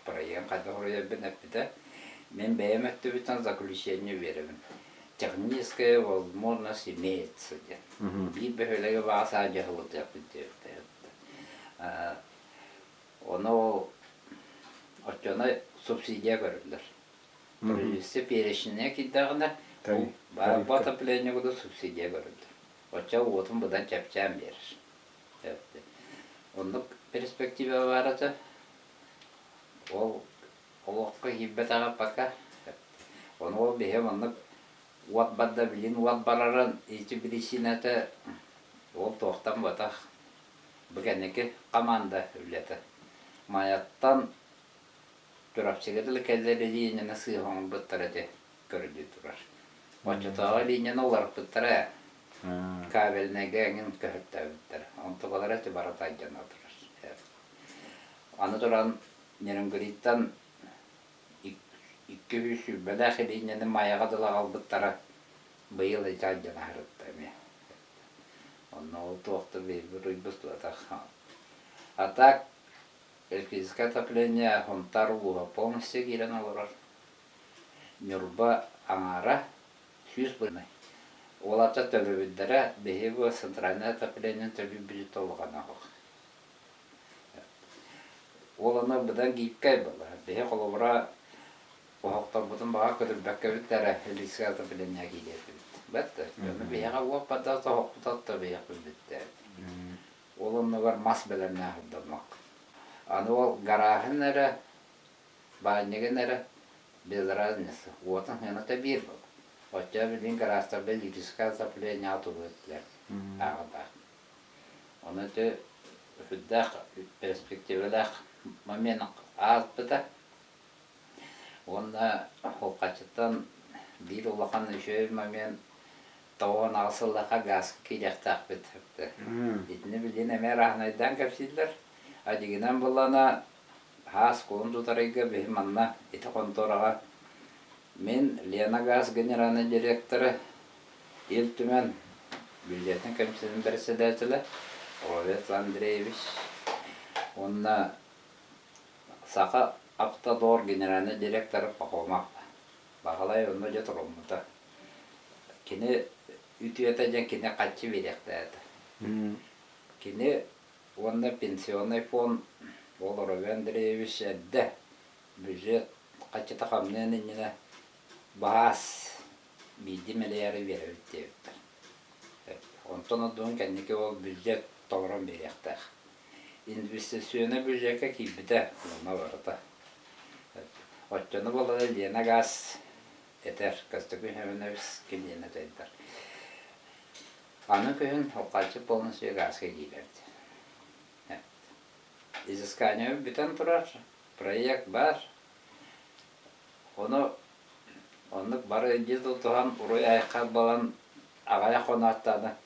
проегын хайдах уруйарбын эппитэ. Мин бэйэм өттүбүттэн заключение биэрэбин. Техническая возможность имеется диэн. Биир бөһүөлэги баҕа саа дьаһалытыахпыт диэбиттэр. Ону оччону субсидия көрүллэр. Производство перечнэ киирдэҕинэ, бу отопление курдук субсидия көрүллэр. Оччо уотун быдан чэпчээн биэрэр. Оннук перспектива баар этэ. Ол олоххо киирбэтэҕэ пока. Ону ол биһи маннык уот барда билин уот барарын ити биричиинэтэ ол туохтан буотах. Бу кэнники команда үлэтэ. Майаттан Чурапчыга дылы кэллэр лииньэни сыыһа оҥорбуттар этэ көрдүү турар. Оччотооҕу лииньэни уларыппыттара ээ. Кабельнайга эҥин көһөртөөбүттэр. Онтукалара ити барыта алдьана турар. Аны туран Нерюнгриттан 200 сүүрбэлээх лииньэни Майаҕа дылы аҕалбыттара быйыл ити алдьана сырытта эмиэ. Онно ол туох да биһиги уруйбут А так электрическое отопление Сунтаар улууһа полностью киирэн олорор. Ньурба аҥаара 100 Уолаттар төлөбүрдэрэ биһиги бу центральное отопление төлүүрбүт улахана суох. Ол ону быдан гибкэй буолар. Биһи холобура оһохторбутун баҕа көтүрбэккэбит эрэ электрическое отопление киириэхпит. Бэрт дьону биһиэхэ уоппата оһохпут отто биһиэхпит бүттэ. Ол оннугар мас бэлэмнээх ордоммок. Аны ол гарааһын эрэ, баанньыгын эрэ без разницы, уотун сыаната биир буолар. Оччоҕо билигин гараастарга электрическое отопление тугу этилэр ааҕардаах. Ону ити сүрдээх перспективалаах момент ааспыта. Уонна холкаччыттан биир улахан үчүгэй момент 98 сыллаахха гааска киириэхтээхпит. Итини билигин эмиэ арааһынайдаан кэпсииллэр. Адьыгынан буллана хаас кулун тутарыйга биһи манна ити хонтуораҕа мин Лена Газ генеральнай директора Ил Түмэн бюджетын комиссиятын председателэ Роберт Андреевич уонна Саха Автодор генеральнай директора Пахомов Баһылай онно дьэ туруммута. Кини үтүөтэ диэн кини хаччы биэриэхтээтэ. Кини уонна пенсионный фонд ол Роберт Андреевич эрдэ бюджет хаччыта хамныан иннинэ баас биирдии мэлийээри биэрэбит диэбиттэр. Онтон ордугун кэнники ол бюджет толорон биэриэхтээх. Инвестиционнай бюджекка киирбитэ уонна барыта. Оччону буоллаҕына Лена Газ этэр, Костюкин Семенович ким диэн этэйдэр. Аны күһүн Холкаччы полностью газка киирэр диэн. Изыскание бүтэн турар, проект баар. Ону оннук бары илдьи тутуһан уруй-айхал буолан аҕыйах хоноттоҕуна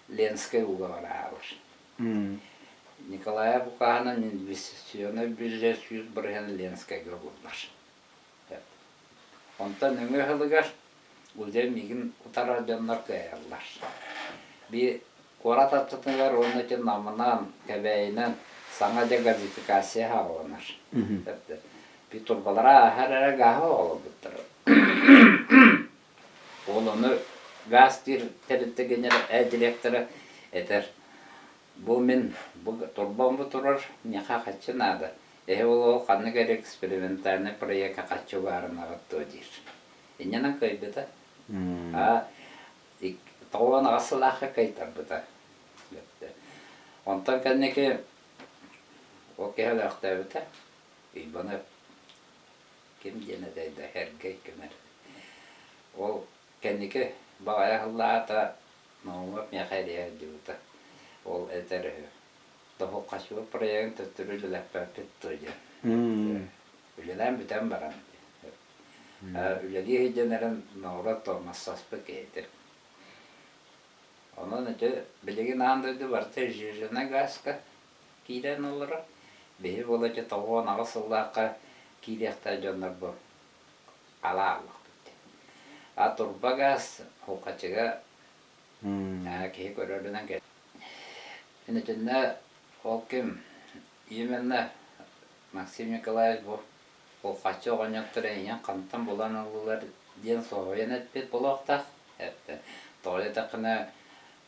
Ленскэй ууга бараабыр. Николаев укааһынан инвестиционнай бюджет 100% Ленскэйгэ угуллар. Онтон нөҥүө сылыгар уже миигин утарар дьоннор кыайаллар. Би куорат аттытыгар уонна ити Намынан, Кэбээйинэн саҥа дьэ газификация саҕаланар. Би турбалара ааһар эрэ гааһы оҕолорбуттара. Ол ону гаас диир тэрилтэ директора этэр: «Бу мин бу турбам бу турар, миэхэ хаччы наада. Эһи ол ханнык эрэ экспериментальнай проекка хаччы баарынаҕыт дуо?» диир. Инньэнэн кыайбыта. А 98 сылаахха кыайтарбыта. Онтон кэнники ол киһи өлөөхтөөбүтэ. Иванов ким диэн этэй да Сэргэй ким эрэ. Ол кэнники баҕайы аһыллаата, Наумов миэхэ эрийэ сылдьыбыта. Ол этэр үһү: «Тоһуоххаччыбыт проегын төттөрү үлэлэппэппит дуо?» диэн. Үлэлээн бүтэн баран үлэлии сылдьан эрэн норуот тормозтаспыт киһитэ. Онон ити билигин аан дойду барыта жижена гааска киирэн олорор. Биһи буола ити 98 сыллаахха киириэхтээх дьоннор бу алааллахпыт дии. А турба гаас Хулхачыга киһи көрөрүнэн кэл. Итиннэ ол ким именно Максим Николаевич бу Хулхаччы оҕонньоттор эйигин хантан булан ыллылар диэн соһуйан эппит буолуохтаах. Эттэ. Тоҕо диэтэххинэ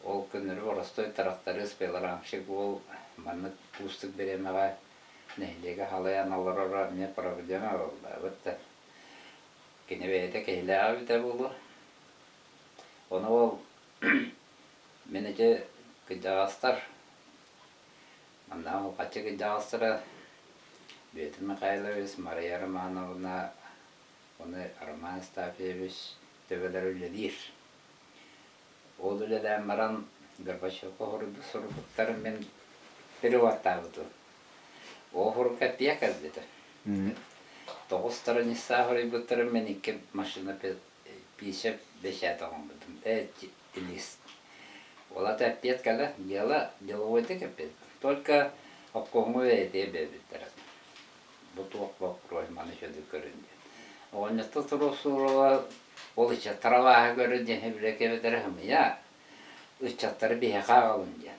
ол күннэри боростуой тырахтарыыс пилорамщик уол маннык уустук бириэмэҕэ нэһилиэги халайан олороро эмиэ проблема буоллаабыт да. Кини бэйэтэ киһилээҕэ эбитэ буолуо. Ону ол мин ити кырдьаҕастар манна Хаччы кырдьаҕастара Бүөтүр Михайлович, Мария Романовна, уонна Роман Астафьевич төбөлөрө үлэлиир. Ол үлэлээн баран Горбачевка суруйбут суруктарын мин переводтаабытым. Ол сурук эппиэ кэлбитэ. Тоҕус страницаах суруйбуттарын мин икки машина пиисэ бэчээт оҥорбутум. Лист. Ол ата эппиэт кэлэ, дело деловойдук эппиэт. Только обкомҥа бэйэтигэр биэрбиттэрэ. Бу туох боппуруос маны сөдү көрүн диэн. Оҕонньоттор туруорсуулара ол ыччаттар абааһы көрүн диэн сөбүлэкэ эбэтэр ымыйа, ыччаттары биһиэхэ аҕалын диэн.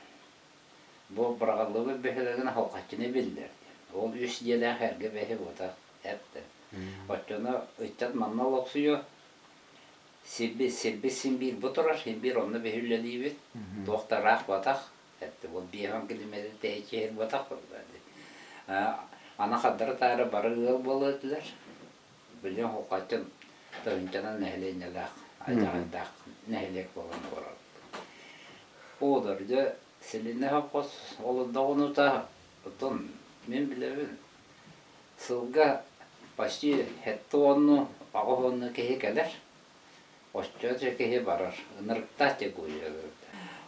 Бу быраҕыллыбыт бөһүөлэгин холкаччыны биллэр диэн. Ол үс дьиэлээх эргэ бэһи буота эптэ. Оччоно ыччат манна олохсуйуо, сирбит сирбит син биир бу турар, син биир онно биһи үлэлиибит, туох да ыраах буотах, эттэ ол 50 километр тэйиччи иһэр буотах буолла дии. Аны хардары таары бары ыал буолуо этилэр. Билигин Хухаччын тыһыынчанан нэһилиэнньэлээх, адьаҕайдаах нэһилиэк буолан олорор. Оҕолор дьэ Селина совхоз олордоҕунута оттон мин билэбин сылга почти сэттэ уонну аҕыс уонну киһи кэлэр, оччо киһи барар, ынырыктаах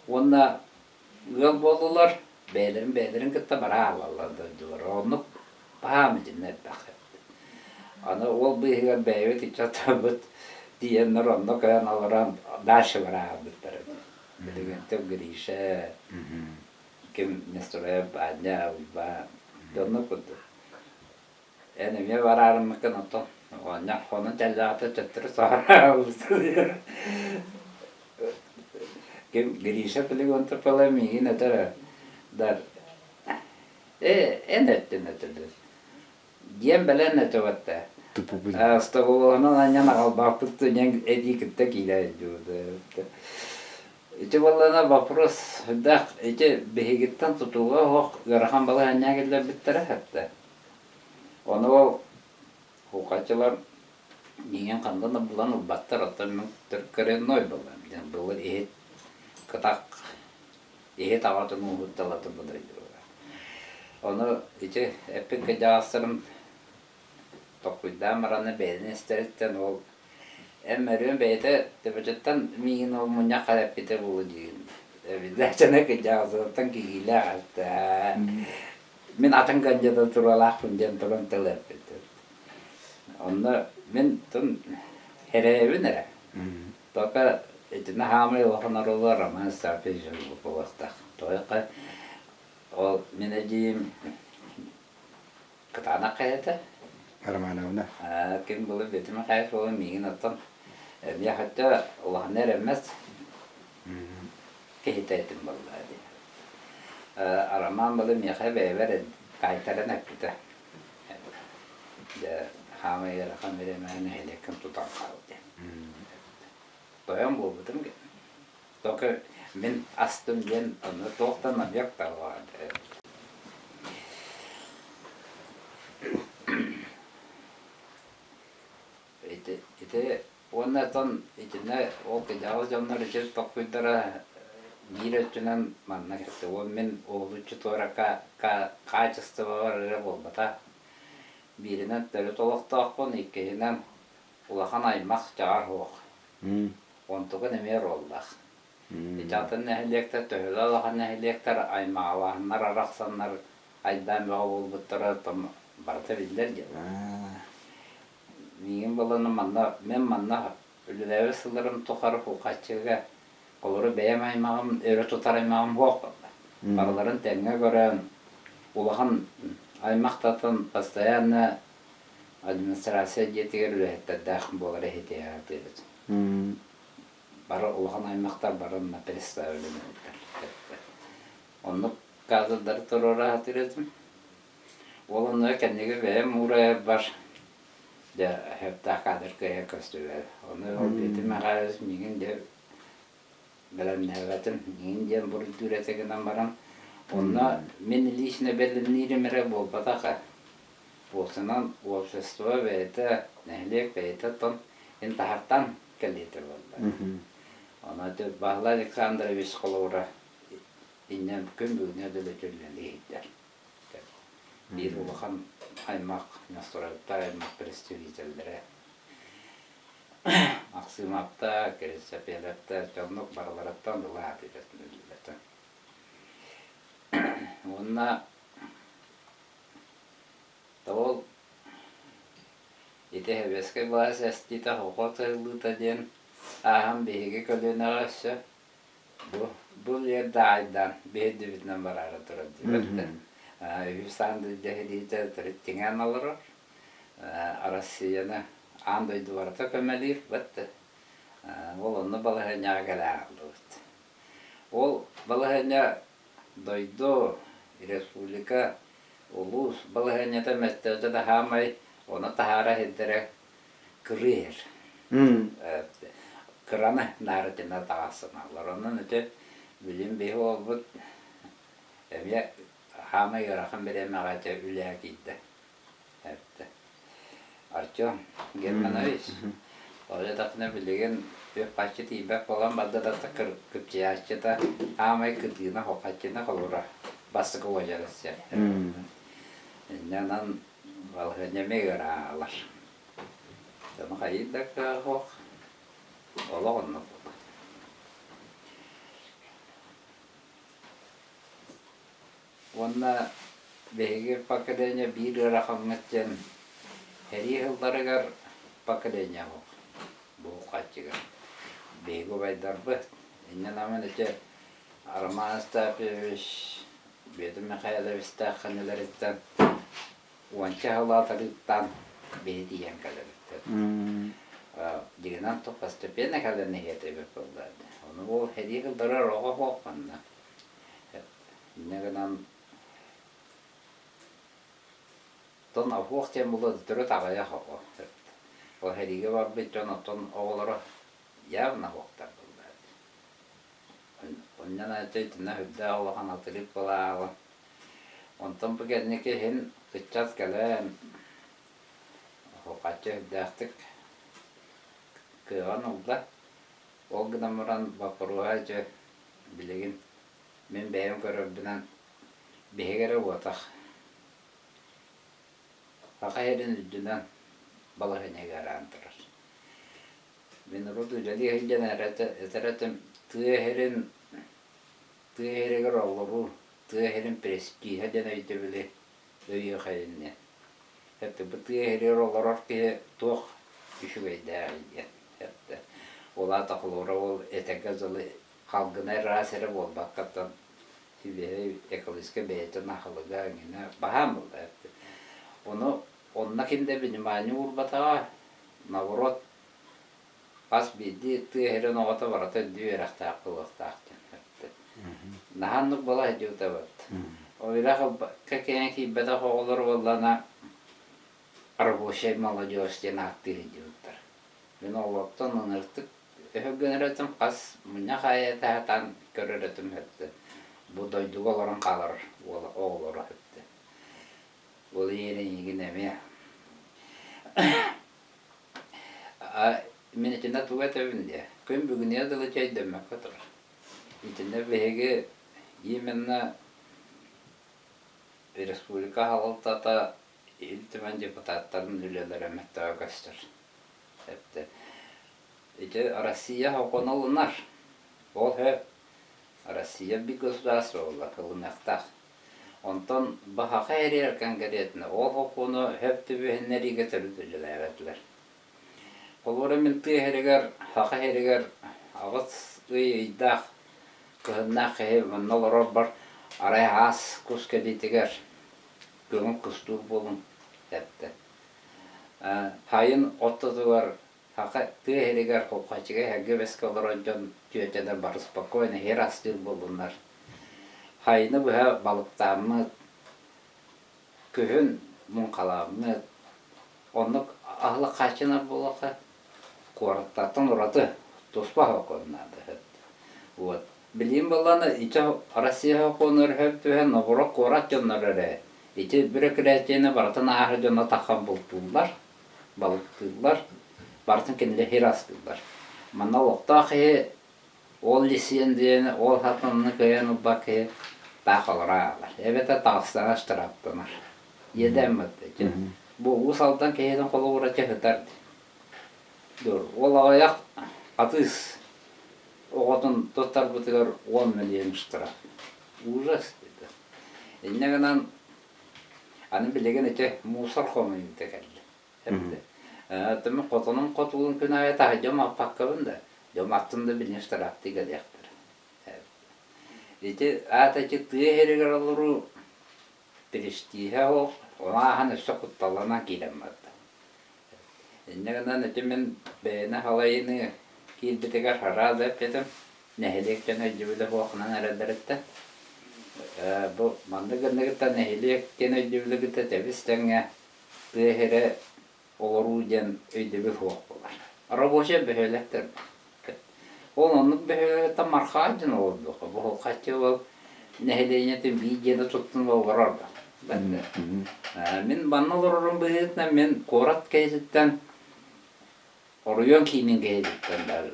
Уонна ыал буоллулар, бэйэлэрин бэйэлэрин кытта бара аалаллар дойдулар. Оннук баһаам итиннэ элбэх. Аны ол быыһыгар бэйэбит ыччаттарбыт тиийэннэр онно көһөн олорон дальше бара хаалбыттар. Билигин Гриша, ким Нестораев Баанньа, Уйбаан, дьонно курдук. Эн эмиэ бараарыммыккын оттон оҕонньор хонун тэллэҕитэ төттөрү саҕалаабыт. Ким Гриша Плегонтопола миигин этэр да э эн эттин этилэр диэн бэлэн этибэтте Столуонан анньан аҕалбааппыт диэн этии кытта киирэ Ити буоллаҕына вопрос сүрдээх ити биһигиттэн тутулуга суох ыарахан балаһыанньаҕа киллэрбиттэрэ сөптөөх. Ону ол кулхаччылар миигин ханна да булан ылбаттар, оттон мин коренной буоллам диэн былыр иһит кытах иһит аҕатын ууһутталатын бу дойдуга. Ону ити эппит кырдьаҕастарым толкуйдаан баран бэйэтин истэриттэн ол эн Мөрүөн бэйэтэ төбөтүттэн миигин ол мунньахха эппитэ буолуо диигин. Эбиллээччинэ кырдьаҕастарыттан киһиилээх этэ. Мин атын кандидатуралаахпын диэн туран тыл эппит. Онно мин тун эрэйэбин эрэ. Только итиннэ хаамай улахан оруолу Роман Стафьевич буолуохтаах. Тоҕо ол мин эдьиийим Кытаанах хайата? Романовна. Ким былыр Бетиме хайа суолун миигин оттон эмиэ хотя улаханна эрэммэт киһитэ этим буолла дии. Роман былыр миэхэ бэйэбэр таайтаран эппитэ. Дьэ, хаамай ыарахан бириэмэҕэ нэһилиэккин тутан хаал диэн. Тойон буолбутум Только мин астым диэн онно туох да намек да Ити, ити уонна оттон итиннэ ол кыдьаҕас дьоннор ити толкуйдара биир өттүнэн манна кэлтэ. Ол мин уһулуччу туора хаачыстыбабар эрэ буолбатах. Бииринэн төрүт олохтоохпун, иккиһинэн улахан аймах чаҕар суох. Онтукун эмиэ оруоллаах. Ити атын нэһилиэктэр төһөлөөх улахан нэһилиэктэр аймаҕалааһыннар арахсаннар айдаан бөҕө буолбуттара барыта биллэр дьыала. Миигин буоллаҕына манна мин манна үлэлээбит сылларым тухары Хулхаччыга олору бэйэм аймаҕым, өрө тутар аймаҕым суох буолла. Барыларын тэҥҥэ көрөн улахан Аймахтартан постоянно администрация дьиэтигэр үлэһиттэрдээх буолар иһитиһэ сатыыбыт. Бары улахан аймахтар бары онно представленныктар. Оннук кадрдары туруора сатыыр этим. Ол онно кэнники бэйэм уурайарбар дьэ сөптөөх кадр кыайан көстүбэт. Ону ол Петр Михайлович миигин дьэ бэлэмнээбэтим миигин диэн буруйдуур этэ гынан баран онно мин лично бэлэмниирим эрэ буолбатах ээ. Уопсанан общество бэйэтэ, нэһилиэк бэйэтэ оттон ин таһартан кэлиитэ буолла. Ону ити Баһылай Александрович холобура инньэ күн бүгүнэ дылы үлэлии иһиттэр. Биир улахан аймах, Несторовтар аймах представителлэрэ Максимовтар, Кирисапелевтар дьоннук барыларыттан ыла аатырбат Уонна ол ити сэбиэскэй былаас эстиитэ хохол сыһыллыыта диэн ааһан биһиги көлүөнэҕэ өссө бу бу даайдаан биһирдибитинэн бараары турар диэбэттэр. Үһүс аан дойду сэриитэ төрүт тиҥээн олорор. Арассыыйаны аан дойду барыта көмөлүүр бытты. Ол онно балаһыанньаҕа кэлэ аҕаллыбыт. Ол балаһыанньа дойду, республика, улуус балаһыанньата мөттөөтө да хаамай ону таһаара сирдэрэ кырыыр. Кыраны наарытына таҕассыналлар. Онон ити билим биһи уолбут эмиэ хаамай ыарахан бириэмэҕэ ити үлэҕэ киирдэ. Эттэ. Артем Германович, ол билигин үп-харчы тиийбэт буолан барда да кыпчыйааччыта аамай кытыына хохаччына холура бастакы уочарат сиэптэр. Инньэ онон балаһыанньа эмиэ ыараалар. Ону хайыы да кыах олох оннук буолар. Уонна биһиги поколение биир ыарахаммыт диэн сэрии сылларыгар поколение суох бу хаччыга. Биһиги убайдарбыт инньэ гынан ити Роман Остапович, Бүөтүр Михайловичтаах кэннилэриттэн уонча сыл аатырыыттан биһи тиийэн кэлэбиттэр. Дьиҥинэн постепенно кэлэн иһиэтибит буолла. Ону ол сэрии сылларыгар оҕо суох манна. Инньэ гынан оттон оһуох диэн буолуо төрүт аҕыйах оҕо. Ол сэриигэ барбыт дьон оттон оҕолоро явно оһуохтар буолла. Онньон итиннэ сүрдээх улахан атырык былааҕа. Онтон бу кэнники иһин ыччат кэлэн оһуохаччы сүрдээхтик кыаҕын ылла. Ол гынан баран боппуруоһа дьэ билигин мин бэйэм көрөрбүнэн биһиги эрэ буотах. Саха сирин үрдүнэн балаһыанньа ыараан турар. Мин урут үлэлии сылдьан этэр этим тыа сирин тыа сиригэр олоруу, тыа сирин престиһэ диэн өйдөбүлү өйүөхэйин диэн. Эттэ бу тыа сиригэр олорор киһи туох үчүгэйдээҕий диэн. Эттэ ол аата холобура ол этэргэ дылы халгына ыраас эрэ буолбаккаттан сибиэһэй экологическай бэйэтин аһылыга эҥинэ баһаам буолла эттэ. Ону онно ким да внимание уурбатаҕа, наоборот хас биирдии тыа сирин оҕото барыта үрдүк үөрэхтээх буолуохтаах диэн эттэ. Наһаа оннук буола сылдьыбыта Үөрэх ылбакка киһи киирбэтэх оҕолор буоллаҕына рабочай молодежь диэн ааттыы сылдьыбыттар. Мин оҕолортон ынырыктык өһүргэнэр этим, хас мунньах аайы этэ көрөр этим өттө. Бу дойдуга олорон хаалар оҕолору өттө. Ол иһин эйигин эмиэ мин итиннэ тугу этэбин диэ, күн бүгүнүгэ дылы чэйдэммэккэ турар. Итиннэ биһиги именно республика салалтата Ил Түмэн депутаттарын үлэлэрэ мөттөҕө көстөр. Эптэ. Ити Россия сокуона ылынар. Ол сөп. Россия биир государство буолла, ылыныахтаах. Онтон баһаха эрийэр конкретно ол сокуону сөп түбүһүннэриигэ төрүт үлэлээбэтилэр. Холобура мин тыа сиригэр, саха сиригэр аҕыс ый ыйдаах кыһыннаах киһи манна олорорбор арай аас кус кэлиитигэр. Көҥүл кустуур буолуҥ эттэ. Сайын ортотугар саха тыа иһигэр холкуоччуга эһэргэ бэскэ олорор дьон түөтэлэр бары спокойно иһэр астыыр буоллуннар. Сайыны быһа балыктааммыт, күһүн муҥхалааммыт, оннук аһылык хааччынар буолуохха куораттартан ураты туспа сокуон наада. Вот. Билигин буоллаҕына ити Россия сокуонугар сөп түһэн Новгород куорат дьонноро эрэ ити бүрөкүрээтийэни барытын ааһар дьоно таххан бултууллар, балыктыыллар, барытын кинилэр хир астыыллар. Манна олохтоох киһи ол лиссиэндийэни, ол сатаныны кыайан ылбат киһи таах олоро хаалар. Эбэтэр таҕыстаҕа штрафтанар. Иэдээммит. Бу Уус Алдан киһитин холобура чыһытар. Ол аҕыйах атыыс оҕотун туттарбытыгар 10 миллион штраф. Ужас это. Инньэ гынан аны билигин ити мусор хомуйуута кэллэ. Эбэтэ. Хотонум хотугун күн аайы таһырдьа маппаккабын да, дьон аттын да билин штрафтыы кэлиэхтэрэ. Ити аата ити тыа иһигэр олоруу престиһэ суох, ону ааһан өссө кутталланан киирэн барда. Инньэ гынан ити мин бэйэни халайыныы киирбитигэр хараа да эппитим, нэһилиэк дьоно өйдөбүлэ суохунан эрэллэриттэн. Бу маннык гынныгыттан нэһилиэк диэн өйдөбүлү кытта тэбис-тэҥҥэ тыа сирэ олоруу диэн өйдөбүл суох буолар. Рабочай бөһүөлэктэр Ол оннук бөһүөлэктэн Мархаа диэн олордуохха. Бу Холхаччы ол нэһилиэнньэтин биир дьиэни туттун олорор да. Мин манна олорорум быһыытынан мин куорат киһититтэн оройуон киинин киһититтэн бары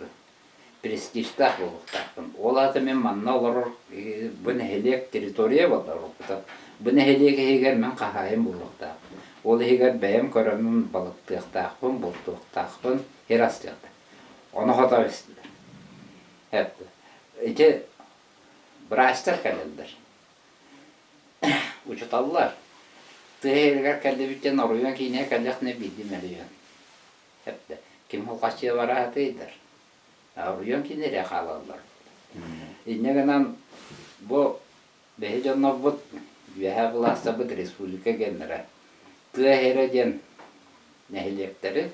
престижтээх буолуохтаахпын. Ол аата мин манна олорор бу нэһилиэк территория буолла уруккута. Бу нэһилиэк иһигэр мин хаһаайын буолуохтаахпын. Ол иһигэр бэйэм көрөммүн балыктыахтаахпын, бултуохтаахпын, сир астыахтаахпын. Ону хото истилэр. Ити быраастар кэлэллэр. Учуталлар. Тыа иһигэр кэллибит диэн оройуон киинэ кэллэхинэ биирдии мөлүйүөн. Ким хулҕаччыга бара сатыйдар. Оройуон киинэ эрэ хаалаллар. Инньэ гынан бу биһи дьоннорбут үөһээ былаастарбыт республика геннэрэ тыа иһэрэ диэн нэһилиэктэри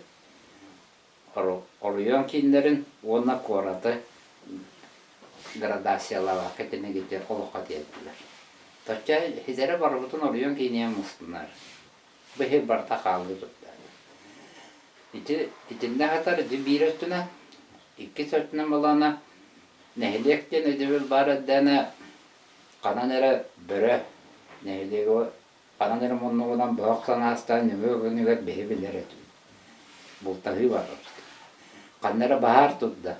оройуон кииннэрин уонна куораты градациялаабакка тинигити олоххо тиэрдилэр. Точча ситэрэ барыбытын оройуон киинигэр мустунар. Бу иһи барыта хаалыы турда. Ити итиннэ сытар ити биир өттүнэн, иккис өттүнэн буоллаҕына нэһилиэк диэн өйдөбүл баар эрдэҕинэ ханан эрэ бөрө нэһилиэги Ханан эрэ муннугунан быһах санаастаан нөҥүө күнүгэр биһи билэр этибит. Бултаһыы барар. Ханна эрэ баһаар турда,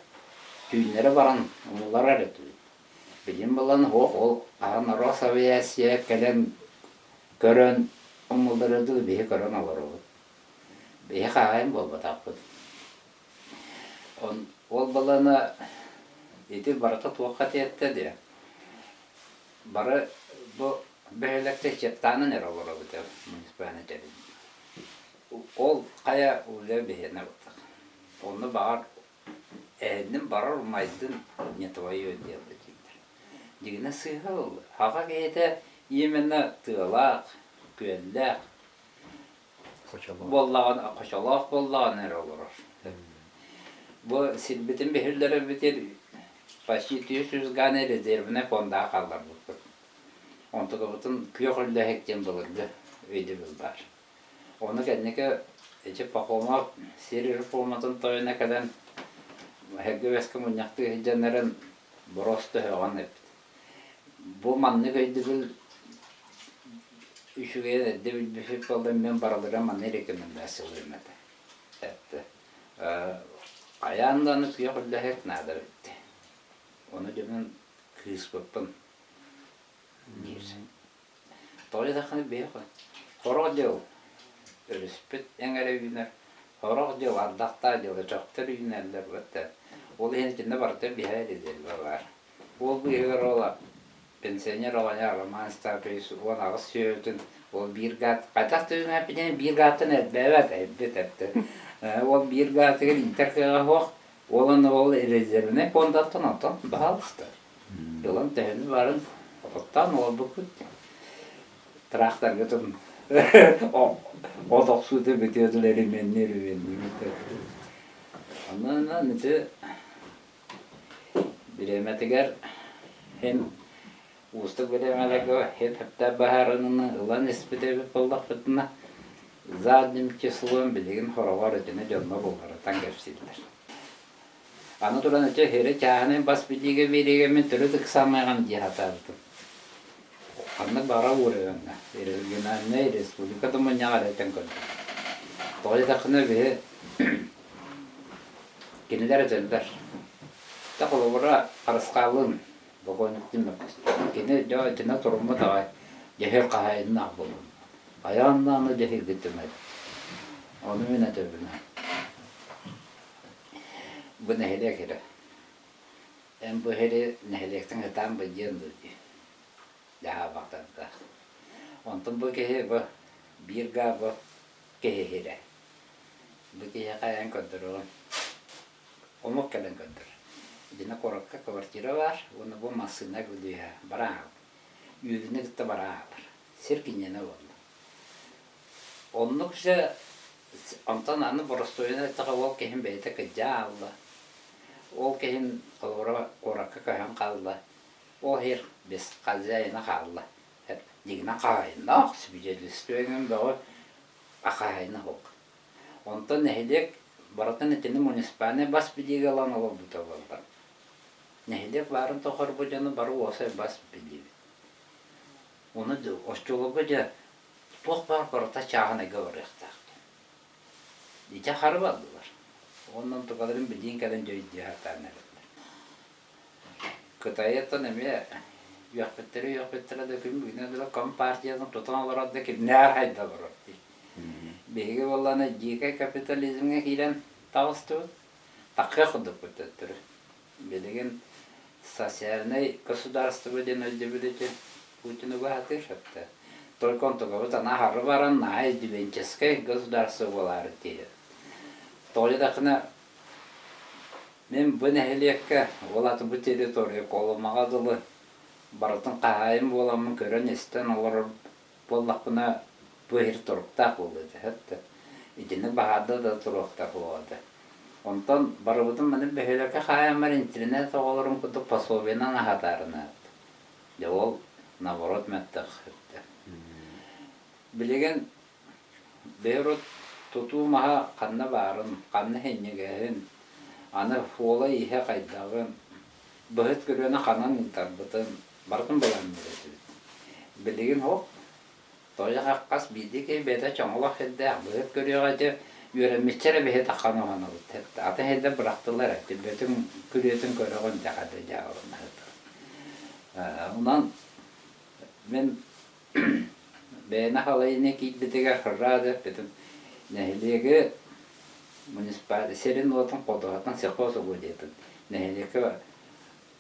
түүннэри баран умулларар этибит. Билим булан суох ол хаһан Росавиация кэлэн көрөн умулларар дуу биһи көрөн олоробут. Биһи хаһаайын буолбатахпыт. Ол балана ити барыта туохха тиэртэ диэ. Бары бу бөһүөлэккэ чертанан эрэ олоробут муниципальнай тэрилтэ. Ол хайа үлэ биһиэнэ буоллар. Онно баҕар эһинним барар умайдын не твое дело дииллэр. Дьигинэ сыыһа буолла. Саха киһитэ именно тыалаах, күөллээх буоллаҕына, хочолоох буоллаҕына эрэ олорор. Бу сирбитин биһиллэрбитин почти 300 гана резервнэй фондаҕа хаалларбыппыт. Онтукабытын күөх үллэһик диэн былыргы өйдөбүл баар. Ону кэнники ити Пахомов сир реформатын тойоно кэлэн эһэргэ үөскэ мунньахтыы сылдьаннарын боруоста өһөҕөн эппит. Бу маннык өйдөбүл үчүгэйин эрдэ билбиппит буоллар мен барылара манна рекомендациялыам этэ. Эттэ. Хайаан да аны күөх үллэһик наада эбит. Ону дьонун кыыспыппын диир. Тоҕо диэтэххинэ биһиэхэ сорох дьыл өрүспүт эҥэрэ үүнэр, сорох дьыл ардахтаах дьыл өтөхтөр үүнэллэр бытта. Ол иһин итиннэ барыта биһэ резервэ баар. Ол быыһыгар ол пенсионер оҕонньор Роман Стапович 18 сүөһүтүн ол биир гаат хайдах да үүнээппитинэн биир гааттан элбээбэт элбит эттэ. Ол биир гаатыгар иитэр кыаҕа суох. Ол онно ол резервнэй фондаттан онтон баһаалыста. Ылан төһөнү баарын оттоон олорбуппут. Тракторгытын От охсуута бүтүө дылы эримиэннии эримиэннии Онон ити бириэмэтигэр һин уустук бириэмэлэргэ һин сөптөөх быһаарыныыны ылан испит эбит буоллахпытына задним числом билигин хороҕор итини дьоҥҥо булларытан кэпсииллэр. Аны туран ити сири чааһынай бас билиигэ биэриигэ мин төрүт ыксаамайҕын дии сатаабытым. Ханнык баҕарар уровеҥҥа, региональнай, республика да мунньаҕар этэн көрдүм. Тоҕо диэтэххинэ биһи кинилэр этэллэр. Та холобура Харысхаалыын бокуонньуктуун мөккүстүм. Кини дьэ итиннэ туруммут аҕай дьэһиэл хаһаайыннаах буоллум. Хайаан даҕаны дьэһиилгит түмэт. Ону мин этэбин. Бу нэһилиэк эрэ. Эн бу иһири нэһилиэктэн ытаан быдьыан дуу дии дьаһаабахтардаах. Онтон бу киһи бу биир гаа бу киһи иһирэ. Бу киһиэхэ эн көрдөрөҕүн. Омук кэлэн көрдөр. Итиннэ куоракка квартира баар уонна бу массыына күлүүһэ бараа Үөрүүнү кытта бараа Сир киниэнэ буолла. Оннук дьэ онтон аны боростуойунан эттэххэ ол киһим бэйэтэ кырдьа аалла. Ол киһим холобура куоракка көһөн хаалла. Ол иһир без хозяина хаалла. Дьиҥинэн хаһаайыннаах свидетельствоҥын бөҕө хаһаайына суох. Онтон нэһилиэк барытын итини муниципальнай бас билиигэ ылан олорбута буолла. Нэһилиэк баарын тухары бу дьону бары уопсай бас билиибит. Ону оччолорго дьэ туох баар барыта чааһынайга барыахтаах. Ити хары бардылар. Онон тукаларын билиин кэлэн дьэ өйдүү сатаан эрэллэр. Кытайыттан эмиэ үөхпүттэрэ үөхпүттэрэ да күн бүгүнэ дылы компартиятын тутан олорор да кимнээх хайда олорор дии. Биһиги буоллаҕына дьиикэй капитализмҥа киирэн таҕыстыбыт. Таххыах курдукпут төттөрү. Билигин социальнай государство диэн өйдөбүл ити Путинуга сатыыр сөптөөх. Только онтукабыт анаа аһары баран наһаа иждивенческэй государство буолаары тиийэр. Тоҕо диэтэххинэ мин бу нэһилиэккэ, ол аата бу территория Колымаҕа дылы барытын хаһаайын буоламмын көрөн-истэн олорор буоллахпына бу иһир туруктаах буолуо этэ сөп Итини баһаарда да туруохтаах буолуо этэ. Онтон барыбытын маны бөһүөлэккэ хаайаммар интернет оҕолорун курдук пособиенан аһатаарына дьэ ол наоборот мөлтөх өттө. Билигин бэйэ тутуу маһа ханна баарын, ханна иһинньигэһин, аны суола-ииһэ хайдаҕын, быһыт күрүөнү ханан ыытарбытын барытын былаанныыр этибит. Билигин ол Тойох хас биирдии киһи бэйэтэ чоҥолох сирдээх, быһыт көрүөҕэ ити үөрэммиччэ эрэ биһи таххан уһанабыт. Атын сирдэр бырахтылар эти бөтүҥ күрүөтүн көрөҕүн дэхэ дьаабыланаһыт. Онон мин бэйэни халайыны киирбитигэр рада эппитим. Нэһилиэги муниципальный сирин-уотун ходуһатын сельхозугодиятын нэһилиэккэ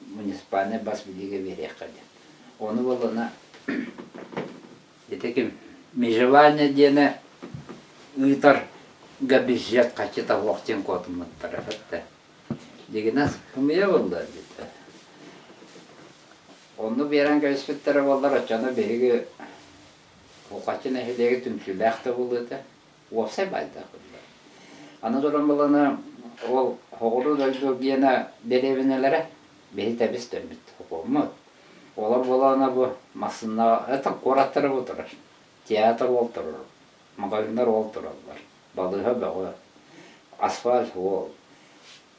муниципальнай бас билиигэ биэриэххэ диэн. Ону буоллаҕына ити ким межевание диэни ыытарга бюджет хаччыта суох диэн куотуммуттара эбэтэ. Дьигинэ сымыйа буолла эбит. Онну биэрэн кэбиспиттэрэ буоллар оччону биһиги Кулхаччы нэһилиэгэ түмсүүлээх да буолуо этэ. Уопсай баайдаах буолла. Аны туран булана ол соҕуруу дойду гиэнэ дэриэбинэлэрэ биһи тэбис дэммит сокуоммут. Олор буолаана бу массыына это куораттара бу турар. Театр ол турар, маҕаһыыннар ол тураллар, балыыһа бөҕө, асфальт уол.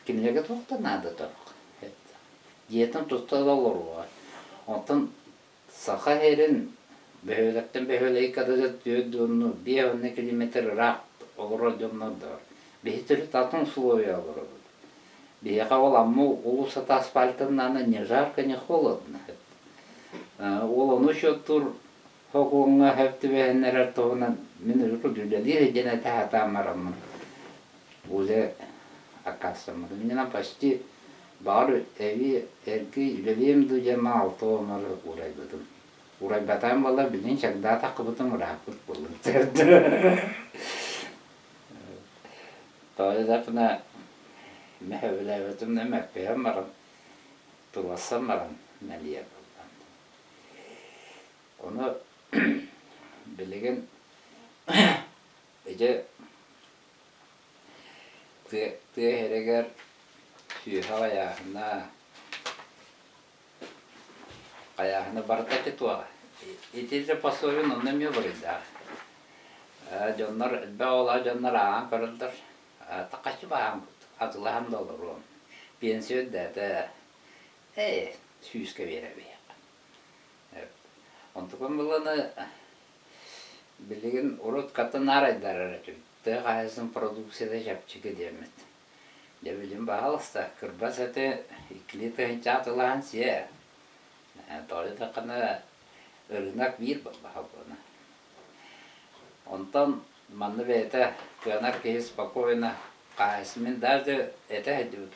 Кинилэргэ туох да наадата суох. Дьиэтин тутта да олоруоҕа. Оттон Саха сирин бөһүөлэктэн бөһүөлэги кытары түөрт уонну биэс уонна километр ыраах олорор дьоннор да биһи төрүт атын условия олоробут. Биһиэхэ ол Амма улуусата асфальтаннаана не жарко, не холодно. Ол ону учуоттуур сокуоҥҥа сөп түбэһиннэрэр туһунан мин урут үлэлиир диэн этэ сатаан бараммын уже аккаастаммытым. Иннинэ почти Баҕар эбии эргий үлэлиэм дуу диэн мин алта уоннар уурайбытым. Уурайбатаҕым буоллар билигин чагдаат аххыбытым ырааппыт буолуом. Тоҕо диэтэхпинэ мин сөбүлээбэтим да мөккүһэн баран, туруорсан баран мэлийэр буоллаҕым. Ону билигин. Ити тыа тыа иһэригэр сүөһү аҕыйааһына хайааһына барыта ити туоҕа. Ити да пособиен онно эмиэ буруйдаах. Дьоннор элбэх оҕолоох дьоннор ааҕан көрөллөр. Такаччы баһаам курдук атыылаһан да олоруом. Пенсия үрдээтэ ээ сүүскэ биэрэбиһиэххэ. Онтукам буланы билигин урут хата наар айдарар этим. Тыа хаһаайыстыбатын продукцията чэпчэки диэммит. Дьэ билигин баһаалыста кырбас эти иккилии тыһыынча атыылаһан сиэ. Тоҕо диэтэххинэ ырыынак биир буоллаҕа. Онтон манна бэйэтэ кыанар киһи спокойно хаһаайыстыбын даже этэ сылдьыбыт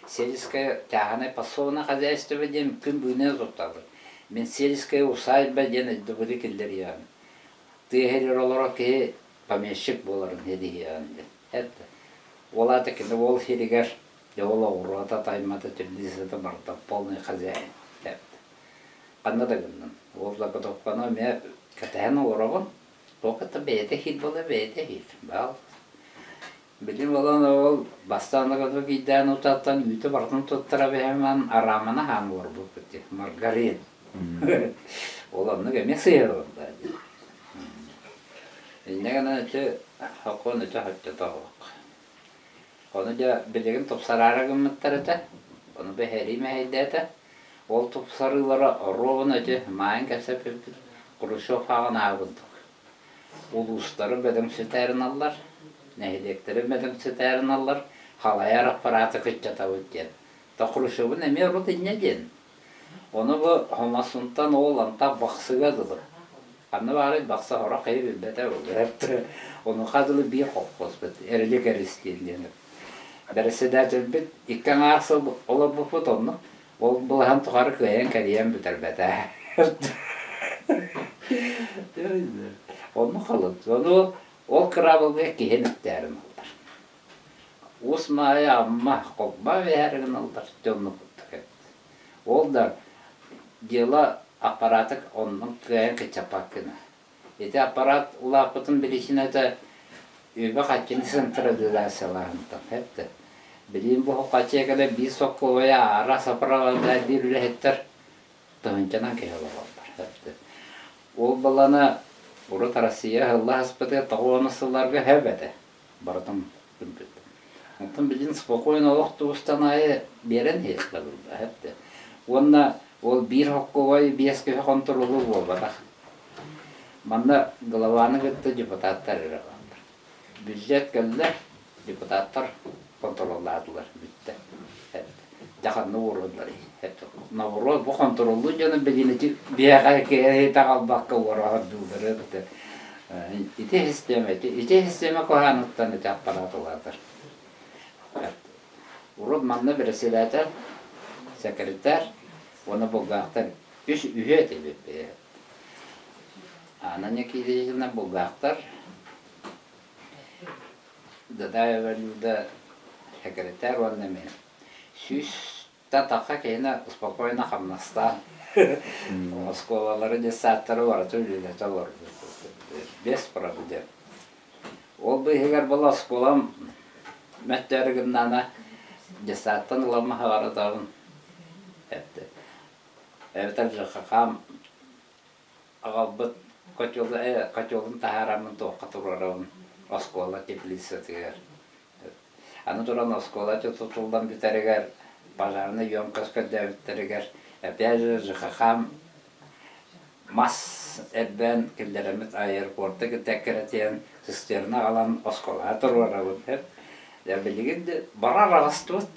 сельское чааһынай подсобное хозяйство диэн күн бүгүнэ тутталлар. Мин сельская усадьба диэн өйдөбүлү киллэриэҕим. Тыа сиригэр олорор киһи помещик буоларын ситиһиэҕим диэн. Это ол аата кини ол сиригэр дьэ ол оҕуруота, таймата, теплицата барыта полный хозяин. Ханна да гыннын. Ол заготовканы эмиэ кэтэһэн олоробун. Туох да бэйэтэ иһит буолла, бэйэтэ иһит. Баал. Били буолан ол бастаан киирдээн утаттан үүтү барытын туттара бэһэмэн арааманы хаан олорбуппут дии. Маргарин. Ол оннук эмиэ сыһыарыллар дии. Инньэ гынан ити сокуон ити оччото суох. Ону дьэ билигин тупсараары гыммыттар этэ. Ону бэһэрии мэһэйдээтэ. Ол тупсарыылара оруобуна ити маайын кэпсэппиппит Хрущев ааҕан ааҕыбыт Улуустары бөдөҥсүтээриналлар, нэһилиэктэри бөдөҥсүтээриналлар, халайар аппарааты кыччатабыт диэн. То Хрущевун эмиэ урут инньэ диэн. Ону бу Хомосунтан ол антах Бахсыга дылы. Ханна баарый Бахсы сорох киһи билбэтэ буолуо. Онуоха дылы биир холкуоспут Эрилик Эристиин диэн. Бэрэссэдээтэлбит икки аҥаар сыл олорбуппут онно. Ол былаһан тухары кыайан кэрийэн бүтэрбэтэ. Оннук халын. Ону ол кыраабылга киһи үктээрин ылар. Уус Маайа Амма холбоо биһээригин ылар дьонну курдук эбит. Ол да дело аппарааты оннук кыайан кыччаппаккына. Ити аппарат улааппытын биричиинэтэ үбү-харчыны централизациялааһынтан эттэ. Билигин бу хаччыга кэлэн биир сокуобайа аара сопровождать биир үлэһиттэр тыһыынчанан киһи олороллор эттэ. Ол балана урут Россия ыһылла аспытыгар тоҕус сылларга сөп этэ. Барытын билбит. Онтон билигин спокойно олох тубустан аайы биэрэн иһиэххэ эттэ. Уонна ол биир хоккуобай биэс киһи хонтуруолу буолбатах. Манна главаны кытта депутаттар эрэ бааллар. Бюджет кэллэ, депутаттар хонтуруоллаатылар, бүттэ. Дьэ ханна уоруолларый? Наоборот, бу хонтуруоллуур дьону билигин ити биһиэхэ киһи таҕалбакка уораҕардыыллар эбитэ. Ити систиэмэ, ити систиэмэ куһааныттан ити аппарат улаатар. Урут манна бэрэссэдээтэл, сэкиритээр уонна булгаахтар үс үһү этибит. Анна Никитична булгаахтар, Дадаева Люда сэкиритээр уонна мин. Сүүстэн тахса киһини спокойно хамнастаан оскуолалары, детсадтары барыта үлэлэтэ олорбут. Без проблем. Ол быыһыгар была оскуолам мөттөөрү гыннаана детсадтан ыламмаһ барытабын эттэ. Эбэтэр ЖХХ-м аҕалбыт котелу, котелун таһаараммын туохха туруорабын оскуола теплицатыгар. Аны туран оскуола тутуллан бүтэригэр пожарнай емкость көрдөөбүттэригэр опять же ЖХХ-м мас эрбээн киллэрэммит аэропорта кытта эккирэтиһэн цистерна аҕалан оскуолаҕа туруорабыт. Дьэ билигин да барар аҕыстыбыт.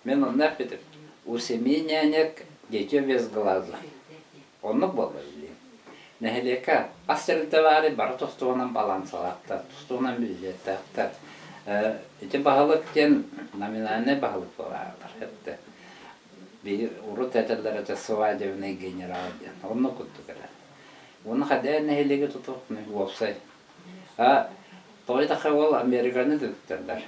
Мин онно эппитим, у семи нянек дитё без глаза. Оннук буолла билигин. Нэһилиэккэ хас тэрилтэ баарый бары тус-туһунан балансалаахтар, тус-туһунан бюджеттаахтар. Ити баһылык диэн номинальнай баһылык буолаалар. Биир урут этэллэр этэ свадебный генерал диэн. Оннук курдук эрэ. Уонна хайдах нэһилиэги тутуох уопсай. А тоҕо диэтэххэ ол Американы тытталлар.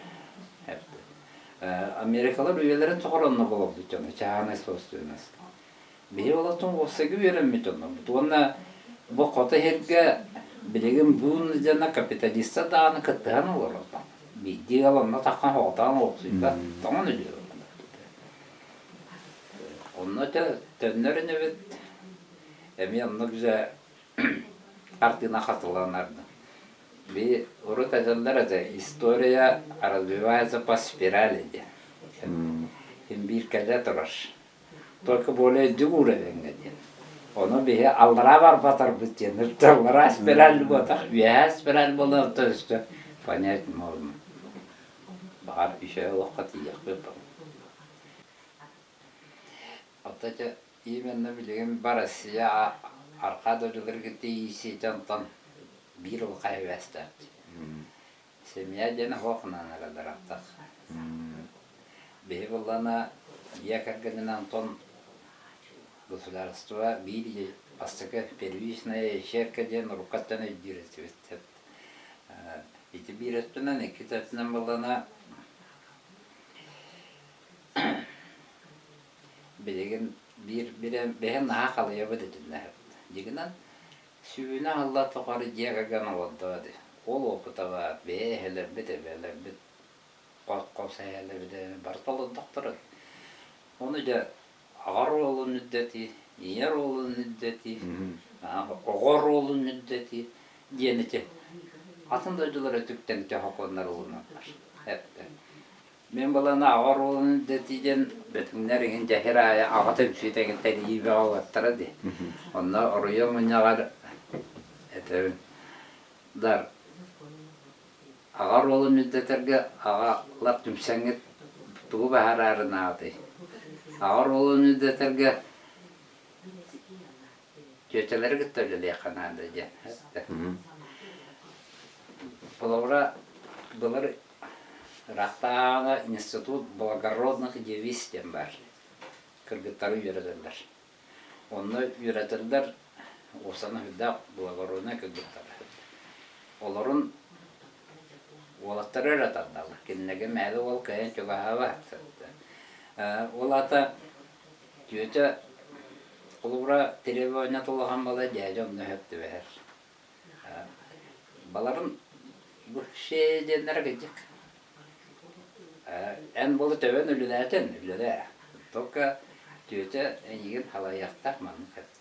Америкалар үйэлэрин тухары оннук олорбут дьоно, чааһынай собственность. Биһи олортон уопсайга үөрэммит дьоннорбут. Уонна бу хоту иһиргэ Билигин буун дьоно капиталистар даҕаны кыттыһан олороллор. Биирдии ыал онно таххан хоҕутаан олохсуйбат, тоҥон өлүө. Онно төннөр инибит эмиэ оннук дьэ хартыына хатыланар. Би урут этэллэр этэ, история развивается по спирали диэн. Син биир кэлэ турар. Только более үрдүк уровеҥҥа диэн. Ону биһи аллараа барбатарбыт диэн аллараа спираль буотах, үөһээ спираль буолан то өстө понять можно. Баҕар үчүгэй олоххо тиийиэхпит. Оттон ити именно билигин бу Россия арҕаа дойдуларыгар тиийсиитэ онтон биир улахан сибээстээх. Семья диэн оһуохунан эрэллэр аттах. Биһи буоллаҕына дьиэ кэргэнинэн онтон государство биир бастакы первичная ячейка диэн уруккаттан өйдүүр этибит. Ити биир өттүнэн, икки өттүнэн буоллаҕына Билигин биир бэйэм наһаа халыйабыт итиннэ. Дьиҥинэн, сүүнэ аһылла тухары дьиэ кэргэн олордо дии. Ол опыта баар, бэйэ эһэлэрбит, эбээлэрбит, хос эһээлэрбит барыта олордохторо. Ону дьэ аҕа оруолун үрдэтии, ийэ оруолун үрдэтии, оҕо оруолун үрдэтии диэн ити атын дойдулар өтүктэн ити сокуоннар ылыналлар. Эттэ. Мин былаана аҕа оруолун үрдэтии диэн Бөтүҥнэр иһин дьэһир аайы аҕа түмсүүтэ эҥин тэрийии бөҕө уоттара дии. Онно оройуон мунньаҕар этэбин дар аҕа оруолун үрдэтэргэ аҕалар түмсэҥҥит тугу баһараарын аатый? Аҕа оруолун үрдэтэргэ Тетялары кытта үлэлиэххэ наада диэн. Холобура, былыр ыраахтааҕы институт благородных девиц диэн баар. Кыргыттары үөрэтэллэр. Онно үөрэтэллэр уопсайынан сүрдээх благороднай кыргыттары. Олорун уолаттары эрэ тардаллар. Кинилэргэ мээлэ уол кыайан чугаһаабат. Ол аата Түөтэ холобура требование улахан бала дьээдьэ онно сөп түбэһэр. Баларын бу шея диэннэрэ кырдьык. Эн буолу төбөн үлэлээтин, үлэлээ. Только түөтэ эйигин халайыахтаах маннык эт.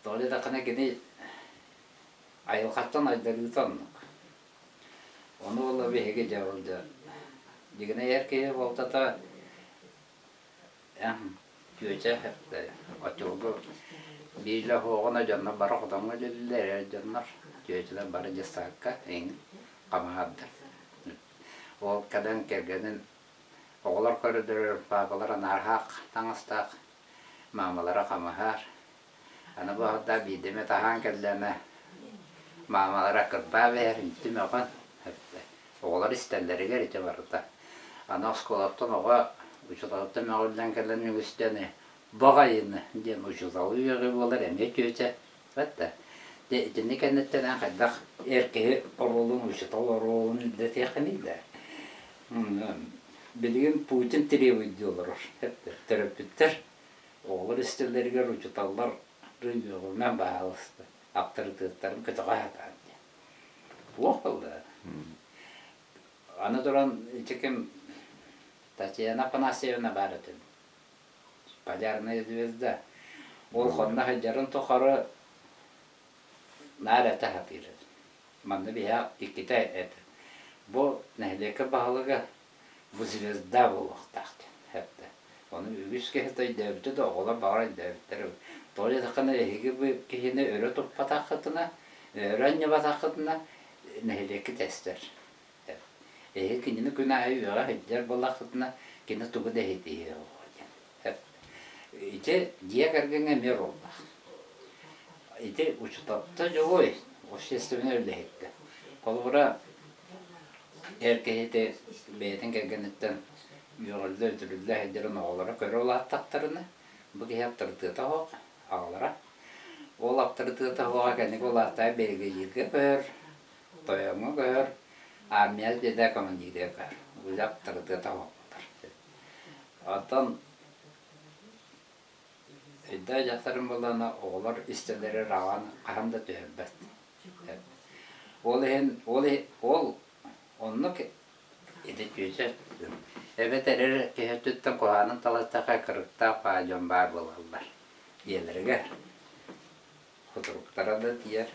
Тоҕо диэтэххинэ кини айылҕаттан айдарыыта оннук. Ону буолла биһиги дьэ ол дьэ дьигинэ эр киһи буолтата Чүөчэ оччолорго биирдэ оһоҕуна дьоннор бары хотоҥҥо үлэлииллэр эр дьоннор чүөчэлэр бары дьыссаакка эҥин хамаһардар. Ол кэлэн кэргэнин оҕолор көрдөрөр паапалара наарһаах таҥастаах, маамалара хамаһаар. Аны бу аһардаах биирдэ эмэ таһаан кэллэҕинэ маамалара кырбаа бэйэр үнтү мөҕөн Оҕолор истэллэригэр ити барыта. Аны оскуолаттан оҕо учууталыттан мөҕүллэн кэлэн үгүстэни баҕайыны диэн учууталы үөҕүү буолар эмиэ чүөчэ. Бэтта. Дьэ итини кэнниттэн эн хайдах эр киһи оруолун, учуутал оруолун үрдэтиэххиний да? Билигин Путин требует олорор. Төрөппүттэр оҕолор истэллэригэр учууталлар үөҕүмэн баһаалыста аптарытыаттарын көтөҕө сатаан диэн. Туох буолла? Аны туран ити ким Татьяна Афанасьевна баар этэ. Полярная звезда. Ол хонно сылдьарын тухары наар этэ сатыыр. Манна биһиэхэ иккитэ этэ. Бу нэһилиэккэ баһылыга бу звезда буолуохтаах диэн эттэ. Ону үгүс киһи өйдөөбүтэ да, оҕолор баҕар өйдөөбүттэр. Тоҕо диэтэххинэ, эһиги бу киһини өрө туппатаххытына, өрө анньыбатаххытына, нэһилиэккит эстэр. Эһиги кинини күн аайы үөҕэ сылдьар буоллаххытына, кини тугу да иһитиһиэ диэн. Ити дьиэ кэргэҥҥэ эмиэ оруоллаах. Ити учууталта дьолуой, общественнай үлэһиттэр. Холобура, Эр киһи бэйэтин кэргэниттэн үөҕүллэ, үтүрүллэ сылдьарын оҕолоро көрө улааттахтарына, бу киһи аптарытыата суох, аҕалара. Ол аптарытыата суоҕа кэнники улааттаҕа биригэдьииргэ көһөр, тойоҥҥо көһөр, армия дьиэтэ командирга көһөр. Уже аптарытыата суох буолар. Оттон өйдөөх дьахтарым буоллаҕына оҕолор истэллэригэр аҕаан хаһан да түһэрбэт. Ол иһин ол ол оннук ити чүөчэ эбэтэр эрэ киһи өттүттэн куһаҕанын таластахха кырыктаах баа дьон баар буолаллар дьиэлэригэр Кутуруктара да тиийэр,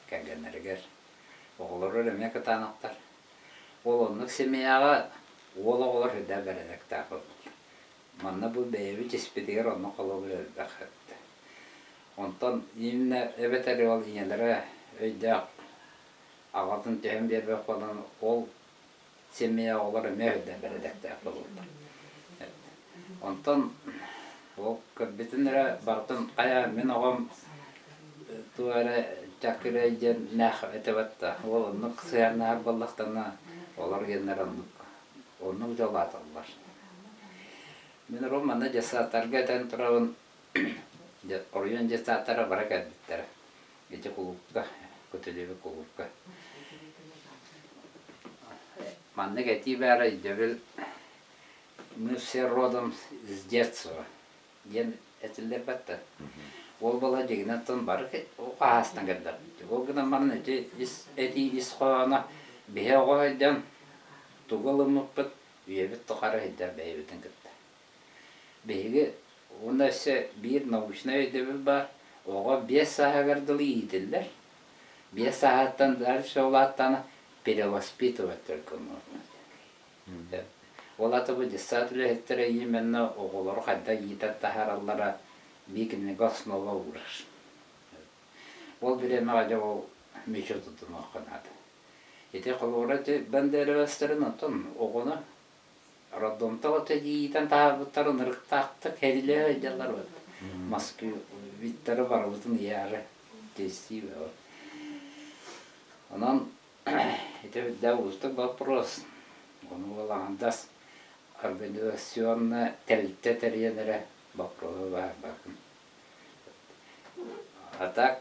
кэргэннэригэр. Оҕолоро эмиэ кытаанахтар. Ол оннук семьяҕа уол оҕолор үрдээх бэрээдэктээх буолаллар. Манна бу бэйэбит испитигэр оннук холобур элбэх эбит. Онтон именно эбэтэр ол ийэлэрэ өйдөөх аҕатын түһэн биэрбэт буолан ол семья оҕолор эмиэ үрдээх бэрээдэктээх буолаллар. Онтон ол көрбүтүн эрэ барытын хайа мин оҕом туох эрэ чакырай диэннээх этэ батта. Ол оннук сыһыаннаһар буоллахтарына олор геннэр оннук оннук дьолааталлар. Мин урут манна детсадтарга этэн турабын оройуон детсадтара бара кэлбиттэрэ. Ити кулуупка, Көтүлүбү кулуупка. Маннык этии баара өйдөбүл Мы все родом с детства диэн этиллэр батта. Ол буола дьиҥинэн бары хаһаастан кэллэхпит. Ол гынан баран ити ис этии ис хоһооно биһи оҕо өйдөөн тугу ылыммыппыт үйэбит тухары өйдөөн бэйэбитин кытта. Биһиги уонна өссө биир научнай өйдөбүл баар. Оҕо 5 сааһыгар дылы иитиллэр. 5 сааһыттан дальше улааттаҕына перевоспитывать только можно. Ол аата бу детсад үлэһиттэрэ именно оҕолору хайдах иитэн таһаараллара биир кинигэ основа уурар. Ол бириэмэҕэ дьэ ол мүччү тутунуохха наада. Ити холобура ити бандеровецтарын оттон оҕону роддомтан ото иитэн таһаарбыттарын ырыктаахтык хэрилээ сылдьаллар вот. Москвиттары барыбытын ыйаары тестии Онон Ити үрдээх уустук боппуруос. Ону уолаҥдас организационно тэрилтэ тэрийэн эрэ боппуруоһу быһаарбаккын. А так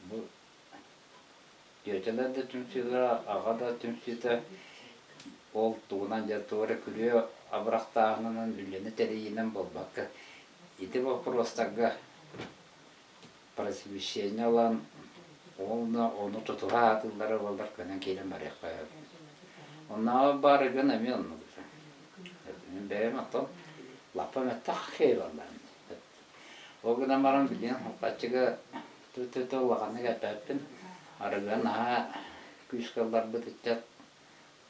бу тетялар да түмсүүлэрэ, аҕа да түмсүүтэ ол тугунан дьэ тугу эрэ күрүө абырахтааһынынан үлэни тэрийиинэн буолбакка ити боппуруостарга просвещение ылан уонна ону тутуһа сатыыллара буоллар көнөн киирэн барыахха сөп. Оннооҕор баарыгын эмиэ оннук. Мин бэйэм оттон лаппа мөттөх киһи буоллаҕым. Ол гынан баран билигин хаччыга ту-ту-ту улаханнык эппэппин. Арыгы наһаа күүскэ ылларбыт ыччат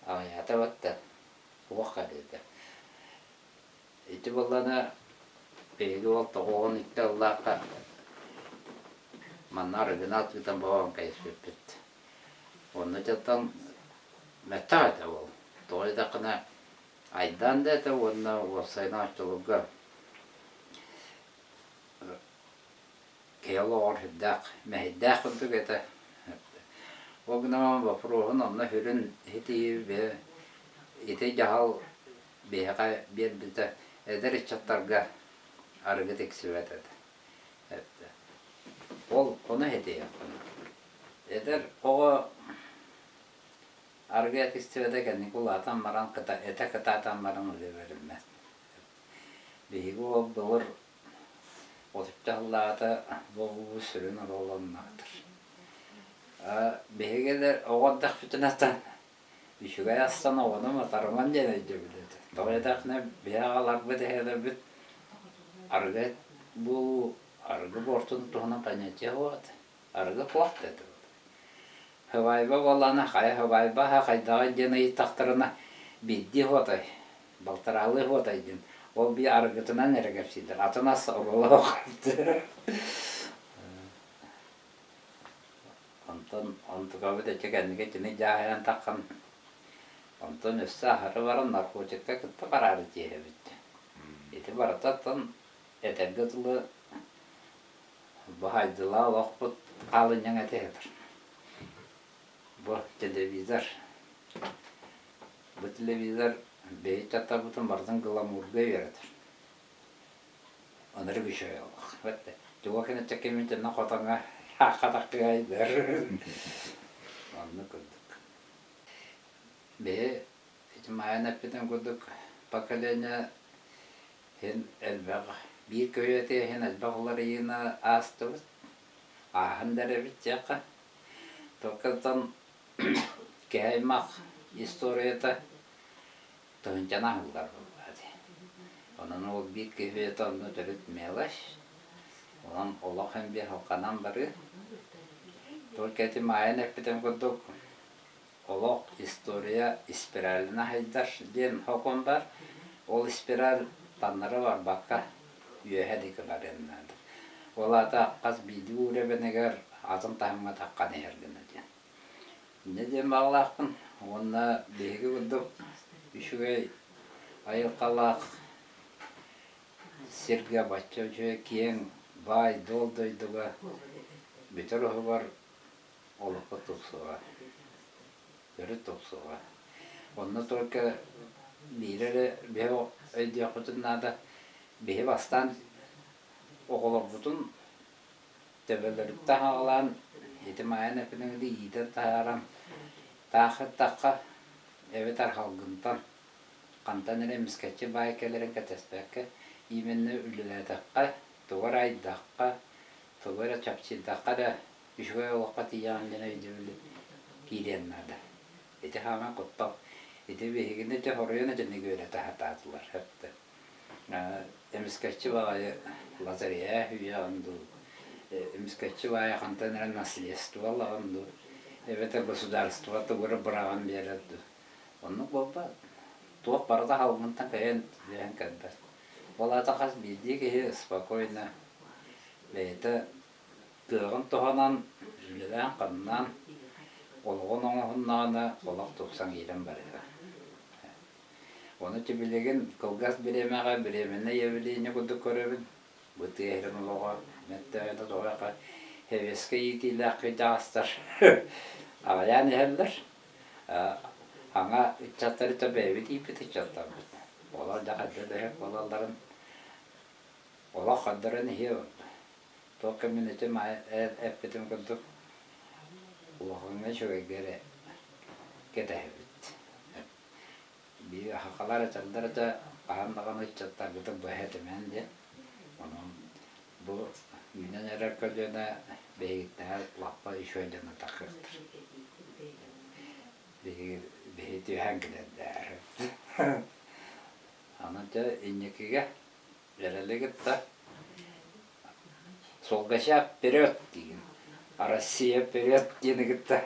аҕыйаата батта. Суох кэриэтэ. Ити буоллаҕына биһиги уол 92 сыллаахха манна арыгыны атыытан бобон кэбиспиппит. Онно дьонтон мөттөх этэ уол. Тоҕо диэтэххинэ айдаан да этэ уонна уопсайынан оччолорго киһи олоҕор сүрдээх мэһэйдээх курдук этэ. Ол гынан боппуруоһун онно сүрүн итии ити дьаһал биһиэхэ биэрбитэ эдэр ыччаттарга арыгы тиксибэт этэ. Ол ону этиэхпин. Эдэр оҕо арыгы тиксибэтэ кэнники улаатан баран этэ кытаатан баран үлэ бэриммэт. Биһиги уол былыр 30 сыллааҕыта бу сүрүн оруолланнаахтар. Биһиги оҕо эрдэхпитинэ Үчүгэй астан оҕону матарыман диэн өйдөбүл этэ. Тоҕо диэтэххинэ, биһи аҕаларбыт, эһэлэрбит арыгы буолуу, арыгы буортун туһунан понятие суох этэ. Арыгы суох да этэ. Һыбайба буоллаҕына, хайа һыбайба аһа хайдаҕый диэн ыйыттахтарына, биирдии һуотай, балтараалыы һуотай диэн. Ол биир арыгытынан эрэ кэпсииллэр, атын ас оруола суох. Онтон онтукабыт ити кэнники итини дьааһыйан таххан, онтон өссө аһары баран наркотикка кытта бараары тиэһэбит. Ити барыта оттон этэргэ дылы баһайдылаа олохпут хаалынньаҥ этэ сытар. Бу телевизор, бу телевизор биһи чаттарбытын барытын гламурга үөрэтэр. Ынырык үчүгэй олох. Туга кэнэччэккиммитинэн хотоҥҥо хатахтыгайдар. Оннук курдук. Биһи ити Майан эппитин курдук поколение иһин элбэх биир көлүөтэ иһин элбэх уларыйыыны аастыбыт. Ааһан да эрэбит диэххэ. Только киһи аймах историята тыһыынчаны аһыллар буоллаҕа дии. Онон ол биир киһи бэйэтэ онно төрүт мелочь. Онон олох эмиэ халҕанан барыы. Только ити Маайан эппитим курдук олох история спиралина хайдар диэн сокуон баар. Ол спираль таннары барбакка үөһэ диэки барыан наада. Ол аата хас биирдии уровенигэр атын таһымҥа таххан иһэр гына диэн. Инньэ диэн баҕалаахпын уонна биһиги курдук үчүгэй айылҕалаах сиргэ бачча үчүгэй киэҥ баай-дуол дойдуга бүтэр уһугар олоххо тупсуоҕа, төрүт тупсуоҕа. Онно только биири эрэ биһи өйдүөхпүтүн наада, биһи бастаан оҕолорбутун төбөлөрүттэн аҕалаан ити Маайан эппитиҥ иитэн таһааран таах ыттахха эбэтэр салгынтан хантан эрэ эмискэччи баай кэлэрин кэтэспэккэ именно үлэлээтэххэ, тугу эрэ айдахха, тугу эрэ чапчыйдахха эрэ үчүгэй олоххо тиийэҕин диэн өйдөбүл киириэн наада. Ити хааман куттал. Ити биһигини ити хоруйан итинник үөрэтэ сатаатылар сөптө. Эмискэччи баҕайы лотерея үүйэҕин дуу, эмискэччи баайы хантан эрэ наследство ылаҕын дуу, эбэтэр государство тугу эрэ быраҕан биэрэр дуу. Оннук буолбат. Туох барыта халгынтан кэйэн түһэн кэлбэт. Ол аата хас биирдии киһи спокойно бэйэтэ кыаҕын туһанан, үлэлээн-хамнаан, олоҕун оҥоһуннаҕына олох тупсан киирэн барыаҕа. Ону билигин кылгас бириэмэҕэ бириэмэннэй явление курдук көрөбүн. Бу тыа сирин олоҕо мөттөөтө тоҕо сэбиэскэй иитиилээх кырдьаҕастар аҕыйаан иһэллэр. Саҥа ыччаттары да бэйэбит ииппит ыччаттарбыт. Олор да хайда да иһэр буолалларын олох көрдөрөн иһиэ Туох кэмин ити эппитим курдук улахаҥҥа үчүгэйгэ эрэ кэтэһэбит. Биир сахалар этэллэр этэ хаһан даҕаны ыччаттаргытын быһа этимэҥ диэн. Онон бу үүнэн эрэр көлүөнэ биһигиттээҕэр лаппа үчүгэй дьону таххыахтар. Биһиги биһи түһээн кэлэрдээр. Аны дьэ инникигэ эрэли кытта Солгача вперед диигин, Россия вперед диэни кытта.